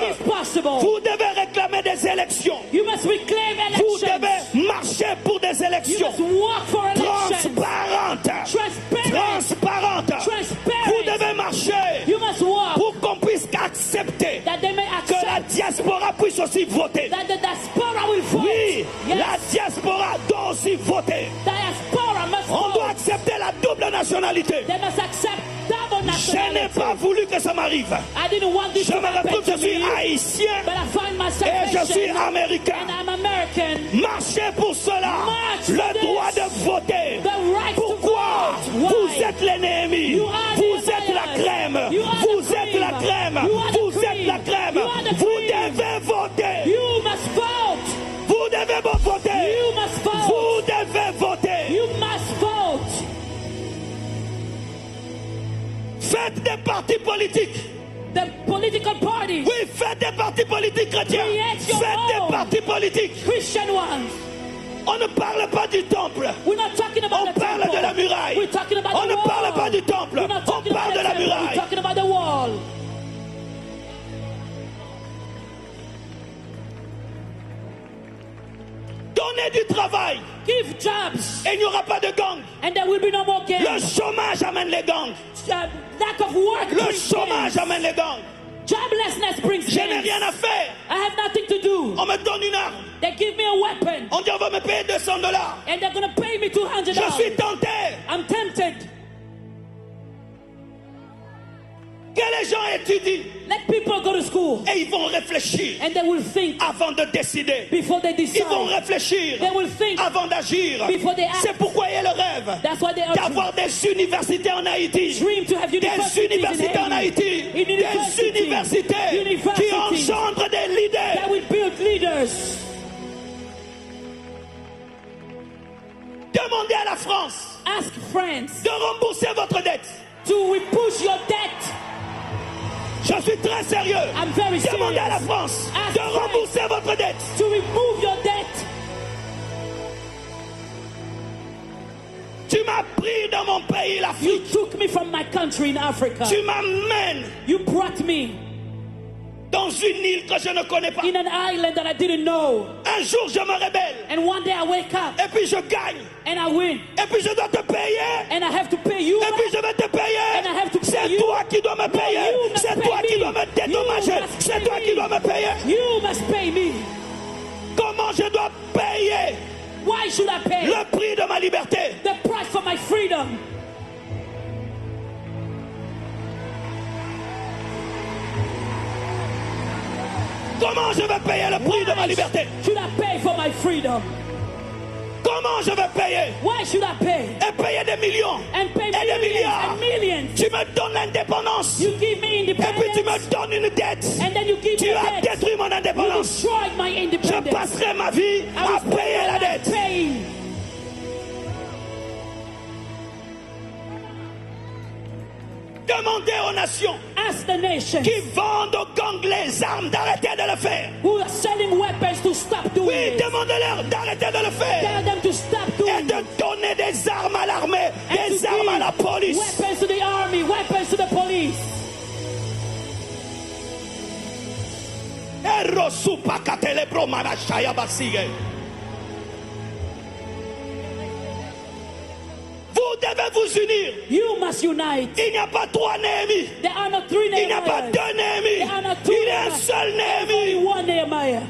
Vous devez réclamer des élections. Vous devez marcher pour des élections transparentes. Transparentes. Vous devez marcher pour qu'on puisse accepter que la diaspora puisse aussi voter. Oui, la diaspora Voter. Diaspora must On doit vote. Accepter la double nationalité. They must accept double Je n'ai pas nationality. Voulu que ça m'arrive. I didn't want this Je to me happen retrouve, je to suis me. Haïtien But I find myself et je suis Haitian Américain. And I'm American. Marchez pour cela. March for Le droit this. De voter. The right to Pourquoi? Vote. Why? Vous êtes les Néhémie. You are Vous the êtes la Nehemiah. Crème. You are Vous the êtes la cream. Crème. You are the Vous êtes cream. La Crème. You are the Vous cream. Devez voter. You must vote. Vous devez voter. You must vote. Vous devez voter. You must vote. Faites des partis politiques. The political parties. Oui, faites des partis politiques chrétiens. Create your Faites des own. Partis politiques. Christian ones. On ne parle pas du temple. We're not talking about On the parle temple. De la muraille. We're talking about On the Ne wall. Parle Pas du temple. We're not On talking about parle the De la temple. We're muraille. Talking about the wall. Donnez du travail. Give jobs. Et il n'y aura pas de gang. And there will be no more Le gangs. Chômage amène les gangs. Uh, lack of work Le brings Chômage gangs. Amène les gangs. Joblessness brings Je n'ai rien gangs. À faire. I have nothing to do. On me donne une arme. They give me a weapon. On dit on va me payer deux cents dollars. And they're gonna pay me two hundred Je suis dollars. Tenté. I'm tempted. Que les gens étudient. Let people go to school. Et ils vont réfléchir. And they will think Avant de décider. Before they Ils vont decide. Réfléchir. They will think Avant d'agir. Before they act. C'est pourquoi il y a le rêve. That's why they are D'avoir des universités en Haïti. Dream to have Des universities in universités en Haiti. Haïti. In Des university. Universités qui Universities. Engendrent des leaders. That will build leaders. Demandez à la France. Ask France. De rembourser votre dette. To repush your debt. Je suis très sérieux. I'm very serious. Demandez à la France. Ask De France. Rembourser votre dette. To remove your debt. Tu m'as pris dans mon pays, l'Afrique. You took me from my country in Africa. Tu m'amènes. You brought me. Dans une île que je ne connais pas. In an island that I didn't know. Un jour, je me réveille. And one day I wake up. Et puis, je gagne. And I win. Et puis, je dois te payer. And I have to pay you. Et puis, je vais te payer. And I have to pay C'est you. Toi qui dois me payer. You must C'est pay Toi qui me. Dois me You dédommager. Must C'est pay Toi qui me. Dois me payer. You must pay me. Comment je dois payer? Why should I pay? Le prix de ma liberté. The price for my freedom. Comment je vais payer le prix de ma Why liberté? Should I pay for my freedom? Comment je vais payer? Why should I pay? Et payer des millions. And pay Et des millions milliards. And millions. Tu me donnes l'indépendance. You give me Et puis tu me independence. Donnes une dette. And then you give Tu me As debt. Détruit mon You indépendance. Destroyed my Je independence. Passerai ma vie I à will spend payer my la life dette. Paying. Demandez aux nations. Ask the nations. Qui vendent aux gangs les armes d'arrêter de le faire. Who are selling weapons to stop doing Oui, this. Demandez-leur d'arrêter de le faire. Tell them to stop doing Et de it. Donner des armes à l'armée, And des to armes à give la police. Weapons to the army, weapons to the police. Erosupakatelebromamashayabasiye. Vous devez vous unir. You must unite. Il n'y a pas trois Néhémie. There are not three Il n'y a pas Nehemiahs. Deux Néhémie. There are not two Il y a un Nehemiahs. Seul There's only Néhémie. One Nehemiah.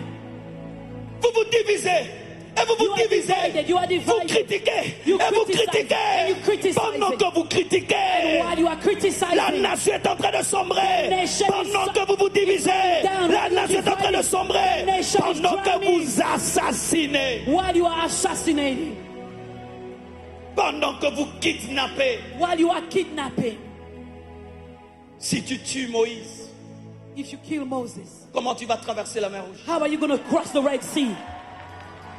Vous vous divisez. Et vous vous You are divisez. Divided. You are Vous divided. Critiquez. You Et vous Criticize. Critiquez. And you criticize. Pendant que vous critiquez, And while you are criticizing, la nation est en train de sombrer. The nation is Pendant que vous vous divisez, down. La nation est en train de sombrer. The nation is Pendant que drowning. Vous assassinez. While you are assassinating. Pendant que vous kidnappez. While you are kidnapping. Si tu tues Moïse, If you kill Moses, comment tu vas traverser la mer Rouge? How are you going to cross the Red Sea?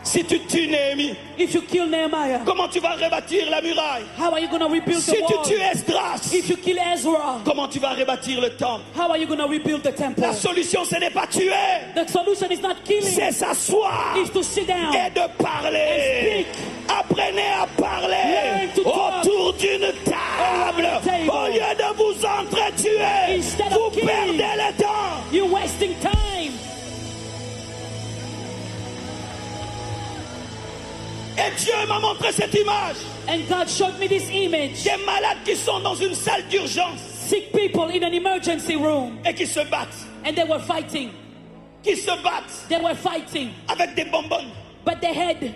Si tu tues Néhémie, If you kill Nehemiah, comment tu vas rebâtir la muraille? How are you going to rebuild Si the wall? Tu tues Esdras, If you kill Ezra, Comment tu vas rebâtir le temple? How are you going to rebuild the temple? La solution, ce n'est pas tuer. The solution is not killing. C'est s'asseoir Is to sit down et de parler and speak. Apprenez à parler Learn to talk autour d'une table. Around a table. Au lieu de vous entretuer, Instead of vous killing, perdez le temps. You're wasting time. Et Dieu m'a montré cette image. And God showed me this image. Des malades qui sont dans une salle d'urgence. Sick people in an emergency room. Et qui se battent. And they were fighting. Qui se battent. They were fighting. Avec des bonbonnes. But they had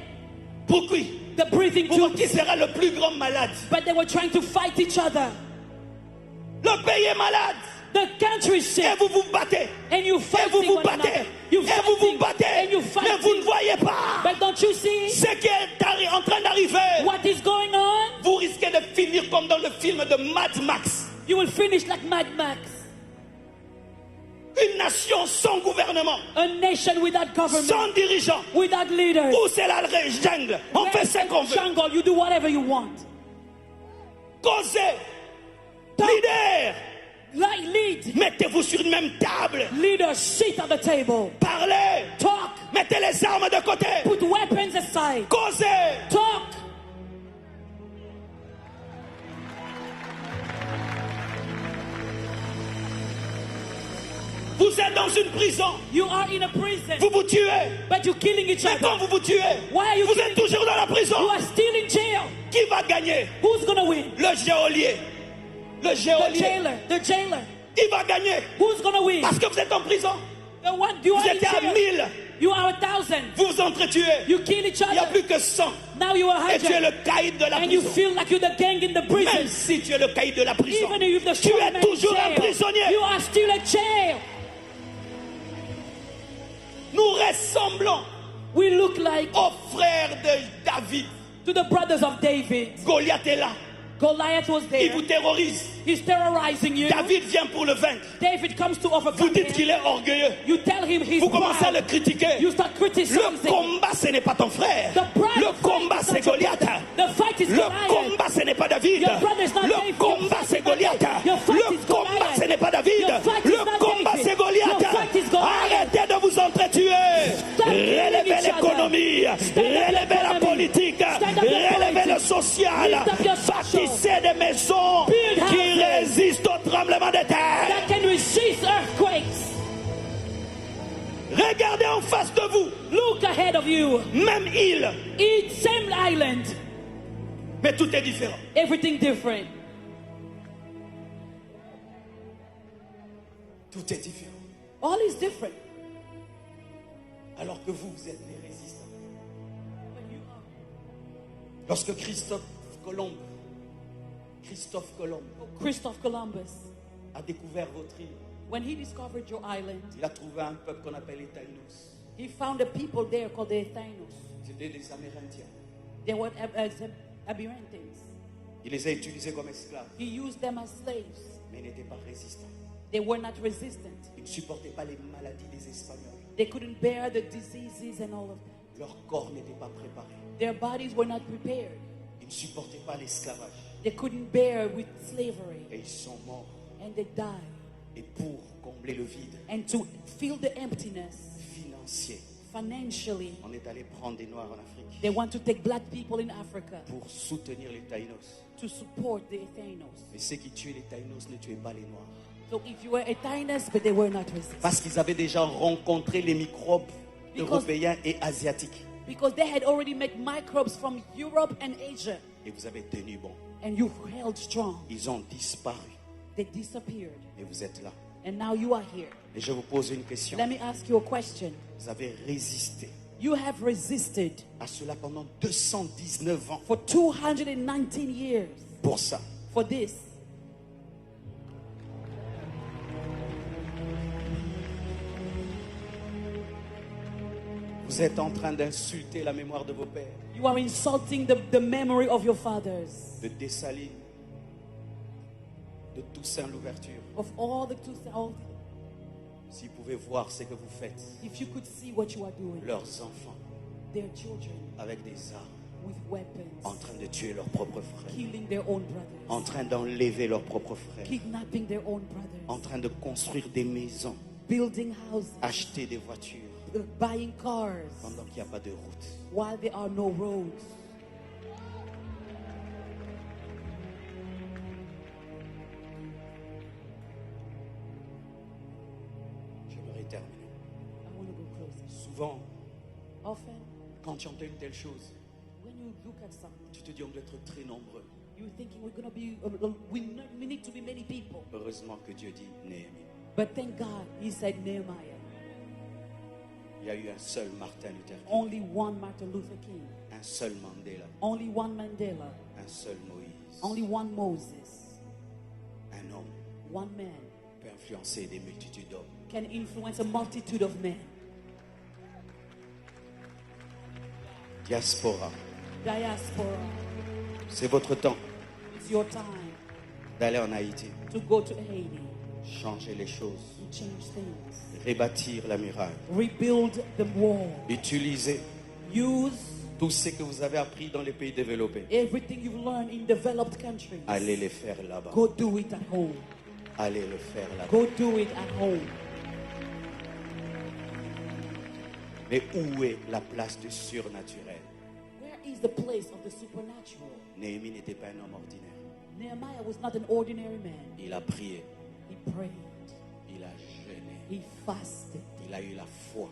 Pour qui? The breathing Pour voir tube. Qui sera le plus grand malade. But they were trying to fight each other. Le pays est malade. The country is Et sick. Vous vous battez. And you Et vous fighting vous one battez. Another. You Et vous vous fighting. Battez. And you Mais vous ne fighting. Voyez pas But don't you see ce qui est arri- en train d'arriver. What is going on? Vous risquez de finir comme dans le film de Mad Max. You will finish like Mad Max. Une nation sans gouvernement, A nation without government, sans dirigeant. Without leaders. Où c'est la jungle. On fait ce qu'on veut. Jungle, you do whatever you want. Causez. Leader. Like, lead. Mettez-vous sur une même table. Leaders, sit at the table. Parlez. Talk. Mettez les armes de côté. Put weapons aside. Causez. Talk. Vous êtes dans une prison. You are in a prison. Vous vous tuez. But you're killing each Mais quand other. Vous vous tuez, Why are you vous killing êtes toujours dans la prison. You are still in jail. Qui va gagner? Who's gonna win? Le geôlier. Le The geôlier. Jailer. The jailer. Il va gagner. Who's gonna win? Parce que vous êtes en prison. The one you Vous are in étiez à jail. Mille. You are a thousand. Vous vous entretuez. You kill each Il n'y a other. Plus que cent. Now you are Et tu es hundred. Le caïd de la And you prison. Feel like you're the gang in the Même prison. Si tu es le caïd de la prison, Even if the tu strong es man toujours in en jail, prisonnier. You are still a jail. Nous ressemblons We look like au frère de David. To the brothers of David. Goliath est là. Goliath was there. Il vous terrorise. He's terrorizing you. David vient pour le vaincre. David comes to Vous overcome dites him. Qu'il est orgueilleux. You tell him he's Vous commencez à proud. Le critiquer. You start criticizing. Le combat, ce n'est pas ton frère. The bride Le of combat, Christ C'est is not your Goliath. brother. The fight is Le Goliath. Combat, ce n'est pas David. Your brother is not Le David. Combat, c'est Goliath. Your fight Le is Combat, Goliath. Ce n'est pas David. Your fight is Le not Combat, David. C'est Goliath. Your fight is Goliath. Arrêtez de vous entretuer. Stop killing Relevez each other. L'économie. Stand up Relevez la economy. Politique. Stand up your Relevez politics. Le social. Lift up your social. Bâtissez des maisons Build qui houses. Résistent aux tremblements de terre. That can resist earthquakes. Regardez en face de vous. Look ahead of you. Même île. Each same island. Mais tout est différent. Everything different. Tout est différent. All is different. Alors que vous, vous êtes les résistants. Lorsque Christophe Colomb, Christophe Colomb Christophe Columbus, a découvert votre île, when he discovered your island, il a trouvé un peuple qu'on appelle les Taïnos. He found a people there called the Tainos. C'était des Amérindiens. They were Ab- Ab- Abirintans. Il les a utilisés comme esclaves, He used them as slaves. Mais ils n'étaient pas résistants. They were not resistant. Ils ne supportaient pas les maladies des Espagnols. They couldn't bear the diseases and all of that. Leur corps n'était pas préparé. Their bodies were not prepared. Ils ne supportaient pas l'esclavage. They couldn't bear with slavery. Et ils sont morts. And they died. Et pour combler le vide, And to fill the emptiness financier, financially, on est allé prendre des Noirs en Afrique they want to take black people in Africa pour soutenir les Taïnos. To support the Tainos. Mais ceux qui tuaient les Taïnos ne tuaient pas les Noirs. So if you were a Tainus, but they were not racist. Parce qu'ils avaient déjà rencontré les microbes Because- européens et asiatiques. Because they had already met microbes from Europe and Asia. Et vous avez tenu bon. And you held strong. Ils ont disparu. They disappeared. Et vous êtes là. And now you are here. Et je vous pose une question. Let me ask you a question. Vous avez résisté You have resisted à cela pendant deux cent dix-neuf ans. For two hundred nineteen years Pour ça. For this. Vous êtes en train d'insulter la mémoire de vos pères. You are insulting the, the memory of your fathers. De Dessalines, de Toussaint Louverture. Of all the Toussaint, all S'ils pouvaient voir ce que vous faites, if you could see what you are doing, leurs enfants, their children avec des armes, with weapons, en train de tuer leurs propres frères, killing their own brothers, en train d'enlever leurs propres frères, kidnapping their own brothers, en train de construire des maisons, building houses, acheter des voitures, uh, buying cars, pendant qu'il n'y a pas de route. While there are no roads. J'aimerais terminer. I want to go closer. Souvent, Often, quand tu entends une telle chose, when you look at something, tu te dis on doit être très nombreux. You're thinking we're gonna be, uh, uh, we, ne- we need to be many people. Heureusement que Dieu dit Néhémie. But thank God, he said Nehemiah. Il y a eu un seul Martin Luther King. Only one Martin Luther King. Un Un seul Mandela, only one Mandela, un seul Moïse, only one Moses, un homme, one man, peut influencer des multitudes d'hommes. Can influence a multitude of men. Diaspora, diaspora, c'est votre temps. It's your time d'aller en Haïti, to go to Haiti, changer les choses, to change things, rebâtir la muraille, rebuild the wall, utiliser, use, tout ce que vous avez appris dans les pays développés, everything you've learned in developed countries, allez les faire là-bas. Go do it at home. Allez le faire là-bas. Go do it at home. Mais où est la place du surnaturel? Where is the place of the supernatural? Néhémie n'était pas un homme ordinaire. Nehemiah was not an ordinary man. Il a prié. He prayed. Il a jeûné. He fasted. Il a eu la foi.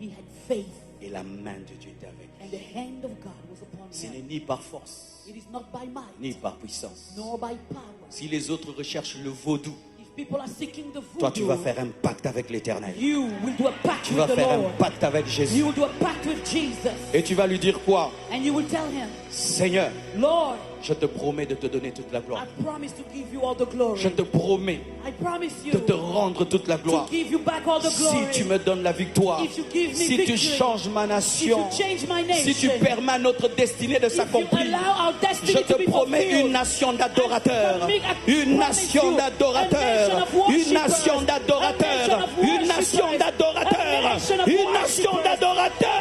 He had faith. Et la main de Dieu était avec lui. And the hand of God was upon him. Ce n'est ni par force, it is not by might, ni par puissance, nor by power. Si les autres recherchent le vaudou, if people are seeking the voodoo, toi, tu vas faire un pacte avec l'Éternel. You will do a pact with the Lord. Tu vas faire un pacte avec Jésus. You will do a pact with Jesus. Et tu vas lui dire quoi? And you will tell him, Seigneur, Lord, je te promets de te donner toute la gloire. I promise to give you all the glory. Je te promets, I promise you, de te rendre toute la gloire. To give you back all the glory. Si tu me donnes la victoire, if you give me victory, si tu changes ma nation, if you change my nation, si tu permets à notre destinée de s'accomplir, if you allow our destiny to be fulfilled, je te promets une nation d'adorateurs, I promise, I promise you, une nation d'adorateurs, a nation of worshippers, une nation d'adorateurs, a nation of worshippers, une nation d'adorateurs, a nation of worshippers, une nation d'adorateurs.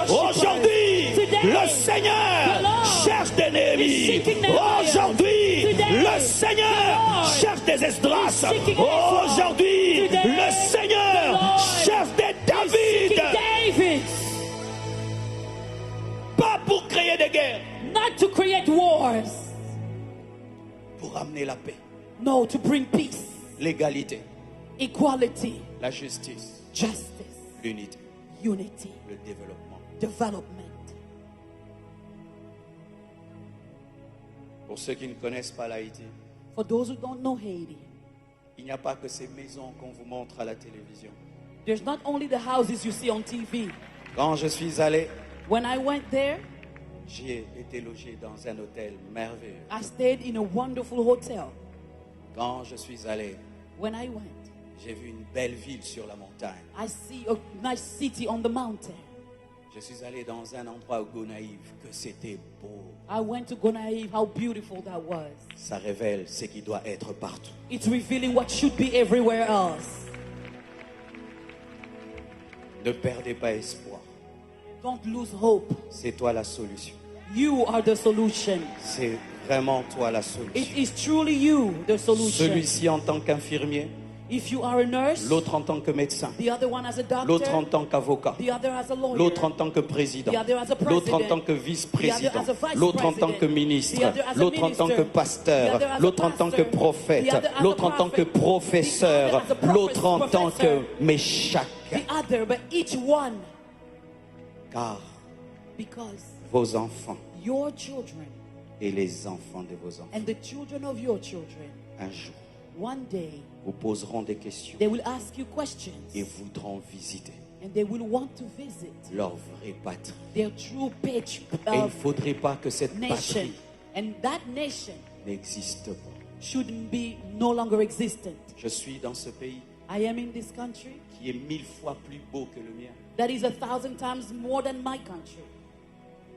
Aujourd'hui, le Seigneur cherche des Néhémie. Aujourd'hui, le Seigneur cherche des Esdras. Aujourd'hui, le Seigneur cherche des David. Pas pour créer des guerres. Not to create wars. Pour amener la paix. No, to bring peace. L'égalité. Equality. La justice. Justice. L'unité. Unity. Le développement. Development. Pour ceux qui ne connaissent pas l'Haïti, for those who don't know Haiti, il n'y a pas que ces maisons qu'on vous montre à la télévision. There's not only the houses you see on T V. Quand je suis allé, when I went there, j'ai été logé dans un hôtel merveilleux. I stayed in a wonderful hotel. Quand je suis allé, when I went, j'ai vu une belle ville sur la montagne. I see a nice city on the mountain. Je suis allé dans un endroit à Gonaïves que c'était beau. I went to Gonaïves, how beautiful that was. Ça révèle ce qui doit être partout. It's revealing what should be everywhere else. Ne perdez pas espoir. Don't lose hope. C'est toi la solution. You are the solution. C'est vraiment toi la solution. It is truly you the solution. Celui-ci en tant qu'infirmier, if you are a nurse, l'autre en tant que médecin, the other one as a doctor, l'autre en tant qu'avocat, the other as a lawyer, l'autre en tant que président, the other as a president, l'autre en tant que vice-président, the other as a vice president, l'autre en tant que ministre, the other as a minister, l'autre en tant que pasteur, the other as a l'autre en tant que pastor, prophète, the other as a l'autre en tant que prophet, professeur, the other as a prophet, l'autre en tant que professor, Meshach. The other, but each one. Car because vos enfants your children et les enfants de vos enfants, and the children of your children, un jour, one day, vous poseront des questions, they will ask you questions, et voudront visiter, and they will want to visit, leur vraie patrie, their true patri-, et il ne uh, faudrait pas que cette nation, patrie, and that nation, n'existe pas, shouldn't be no longer existent. Je suis dans ce pays, I am in this country, qui est mille fois plus beau que le mien, that is a thousand times more than my country.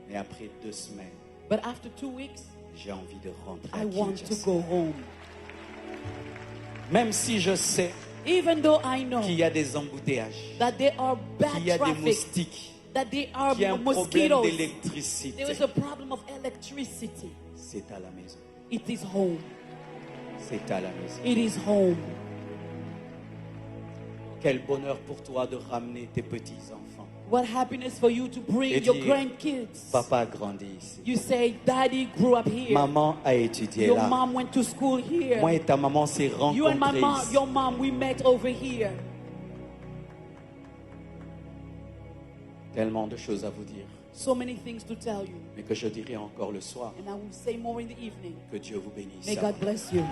Mais après deux semaines, but after two weeks, j'ai envie de rentrer à Kinshasa. I want to go home. Même si je sais, even though I know, qu'il y a des embouteillages, that there are bad traffic, qu'il y a des moustiques, that there are mosquitoes, qu'il y a un problème d'électricité, there is a problem of electricity. C'est à la maison. It is home. C'est à la maison. It is home. Quel bonheur pour toi de ramener tes petits-enfants. What happiness for you to bring your grandkids. Et dire, papa a grandi ici. You say, "Daddy grew up here." Maman a étudié là. Your mom went to school here. Moi et ta maman s'est rencontrés ici. You and my mom, your mom, we met over here. Tellement de choses à vous dire. So many things to tell you. Mais que je dirai encore le soir. And I will say more in the evening. Que Dieu vous bénisse. May God bless you.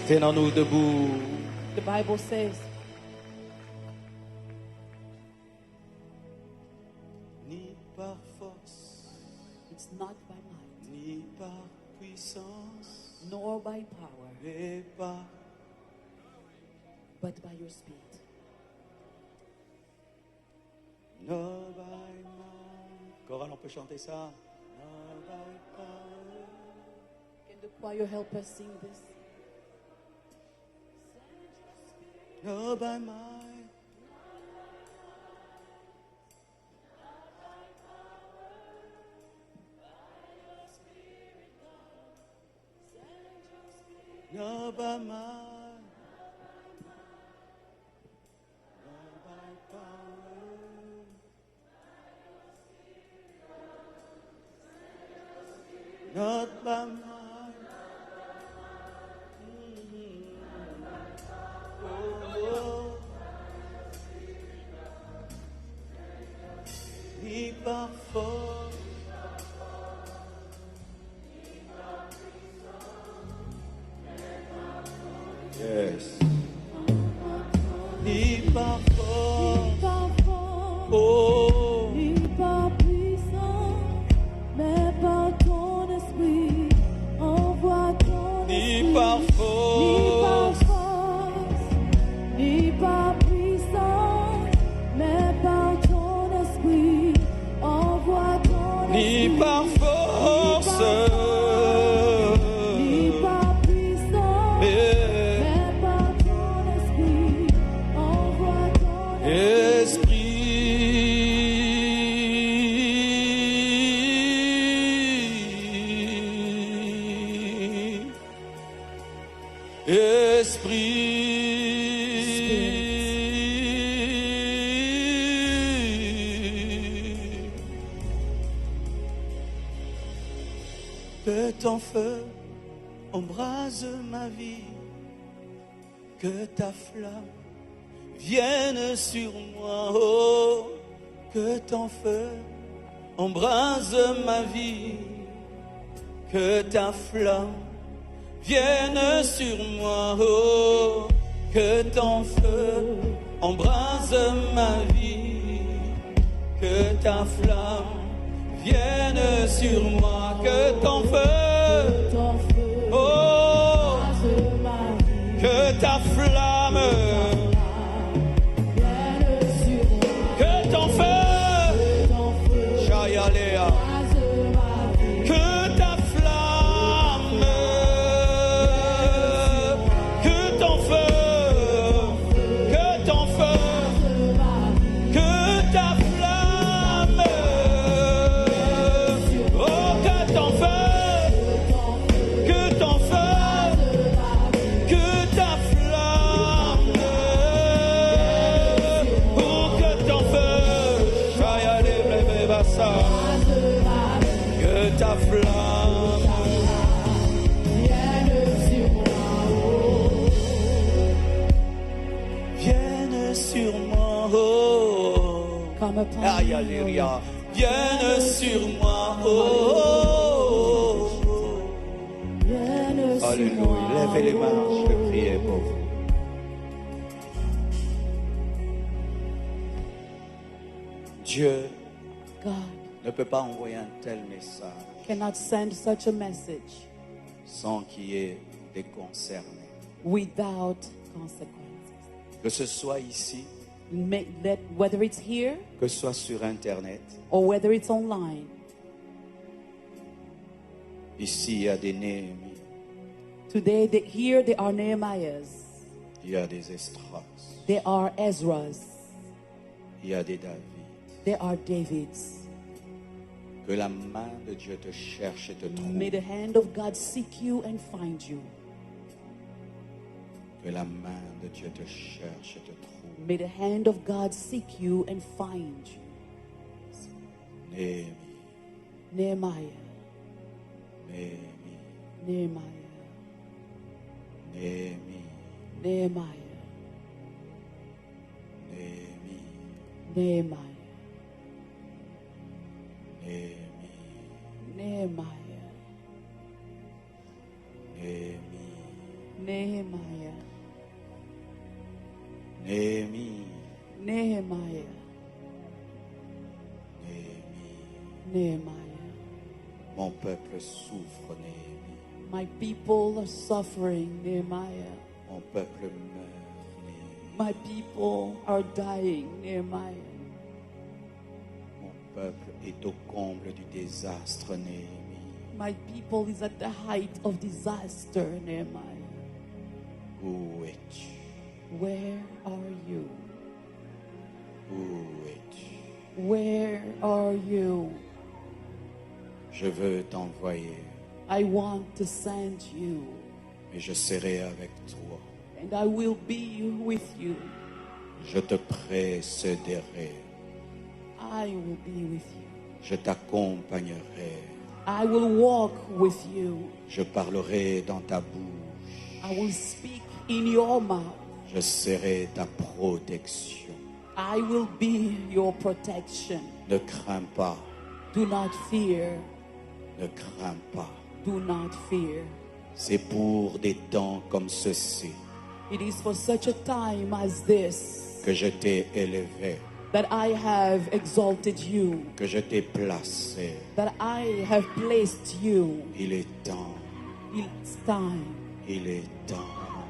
Tenons-nous debout. The Bible says, Par puissance, nor by power, mais par but by your spirit. Not by might. Koral, on peut chanter ça? Not by power. Can the choir help us sing this? Not by might. Not by might. Not by power. Not by might. Mm-hmm. Oh, oh. Ni pa fòs. Yes. Ni pa fòs. Oh. Ni pa pwisans, men pa ton espri. Anvoie ton espri. Ni pa fòs. Ni pa fòs, ni pa pwisans, men pa ton espri. Anvoie ton espri. Ni pa fòs. Ni pa pwisans, men pa ton espri. Anvoie ton espri. Espri. Espri. Que ton feu embrase ma vie, que ta flamme vienne sur moi, oh, que ton feu embrase ma vie, que ta flamme vienne sur moi, oh, que ton feu embrase ma vie, que ta flamme vienne sur moi, que ton feu, oh, que ta flamme, que ton feu, Shayalea, que ta flamme, que ton feu, que ton feu, que ta flamme, oh, que ton feu, que ton feu, que ta flamme, oh, que ton feu, Shayalea, que ta flamme. Vienne sur moi, oh. Come upon me, oh Lord. Aïe, alléluia. Vienne sur moi, oh. Vienne sur moi, oh. Alléluia. Levez les mains, je vais prier pour vous. Dieu God ne peut pas envoyer un tel message cannot send such a message sans qu'il y ait des concernés. Without consequences. Que ce soit ici, may, that, whether it's here, que ce soit sur Internet, or whether it's online, ici, il y a des Néhémies. Today, the, here there are Nehemiahs. Il y a des Esdras. There are Ezras. Il y a des David. There are Davids. Que la main de Dieu te cherche et te trouve. May the hand of God seek you and find you. Que la main de Dieu te cherche et te trouve. May the hand of God seek you and find you. Néhémie. Nehemiah. Néhémie. Nehemiah. Néhémie. Nehemiah. Néhémie. Nehemiah. Néhémie. Nehemiah. Néhémie. Nehemiah. Néhémie. Nehemiah. Néhémie. Nehemiah. Mon peuple souffre, Néhémie. My people are suffering, Nehemiah. Mon peuple meurt, Néhémie. My people are dying, Nehemiah. Mon peuple est au comble du désastre, Néhémie. My people is at the height of disaster, Nehemiah. Où es-tu? Where are you? Où es-tu? Where are you? Je veux t'envoyer, I want to send you, mais je serai avec toi. And I will be with you. Je te précéderai. I will be with you. Je t'accompagnerai. I will walk with you. Je parlerai dans ta bouche. I will speak in your mouth. Je serai ta protection. I will be your protection. Ne crains pas. Do not fear. Ne crains pas. Do not fear. C'est pour des temps comme ceux-ci It is for such a time as this que je t'ai élevé, that I have exalted you, que je t'ai placé. That I have placed you. Il est temps. It's time. Il est temps.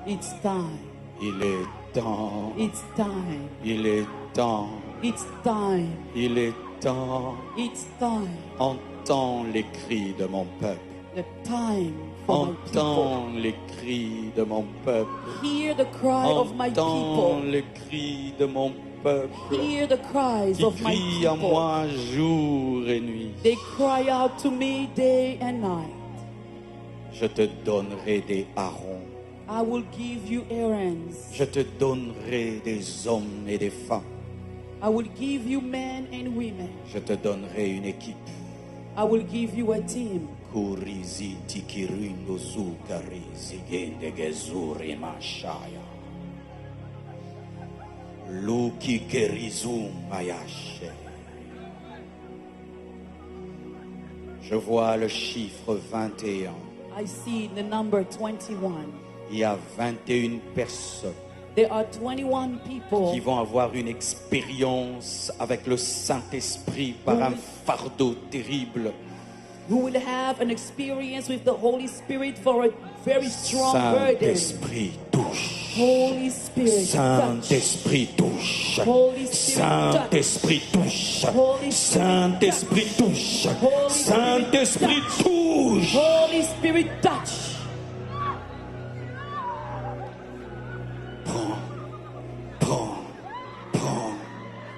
It's time. Il est temps. It's time. Il est temps. It's time. Il est temps. It's time. Entends les cris de mon peuple. The time for my people. Entends les cris de mon peuple. Hear the cry of my Entends people. Les cris de mon peuple. Hear the cries Qui of my crient à people. Moi jour et nuit. They cry out to me day and night. Je te donnerai des Aaron. I will give you Aarons. Je te donnerai des hommes et des femmes. I will give you men and women. Je te donnerai une équipe. I will give you a team. Kurizi tikirindo zukarizi gende gezuri mashaya. Luki kerizu mayashe. Je vois le chiffre vingt et un. I see the number twenty-one. Il y a vingt et une personnes There are twenty-one people qui vont avoir une expérience avec le Saint-Esprit par un fardeau terrible. Who will have an experience with the Holy Spirit for a very strong burden. Saint-Esprit, touche. Holy Spirit, touch. Saint-Esprit, touche. Holy Spirit, touch. Saint-Esprit, touche. Holy Spirit, Saint-Esprit, touch. Touche. Holy Spirit, Saint-Esprit, touch. Touche. Holy Spirit, touch. Prends, prends, prends,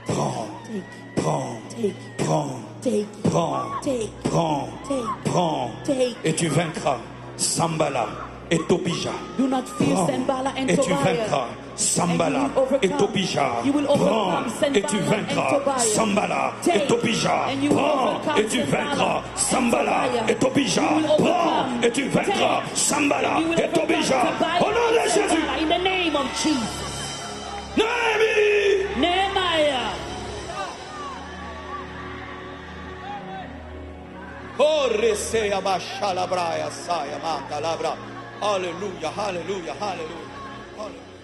prends, Take, prends, take, prends, take, prends, take, prends, take, prends, take. Et tu vaincras. Sanballat et Tobija. Do not fear Sanballat and Et tu Tobiah. Vaincras. Sanballat And you will et overcome. Tobija. You will Prends overcome et tu Sanballat and vaincras. Tobiah. Sanballat Take, et Tobija. And you will Prends overcome et tu vaincras. Sanballat and Sanballat Tobiah. et Tobija. You will Prends overcome. Et tu Take, vaincras. And you will Sanballat overcome et Tobiah Tobija. and Au nom de Jésus. Sanballat in the name of Jesus. Néhémie. Nehemiah. Koreseya bashalabraya saya makalabra. Alléluia, alléluia, alléluia. Alléluia.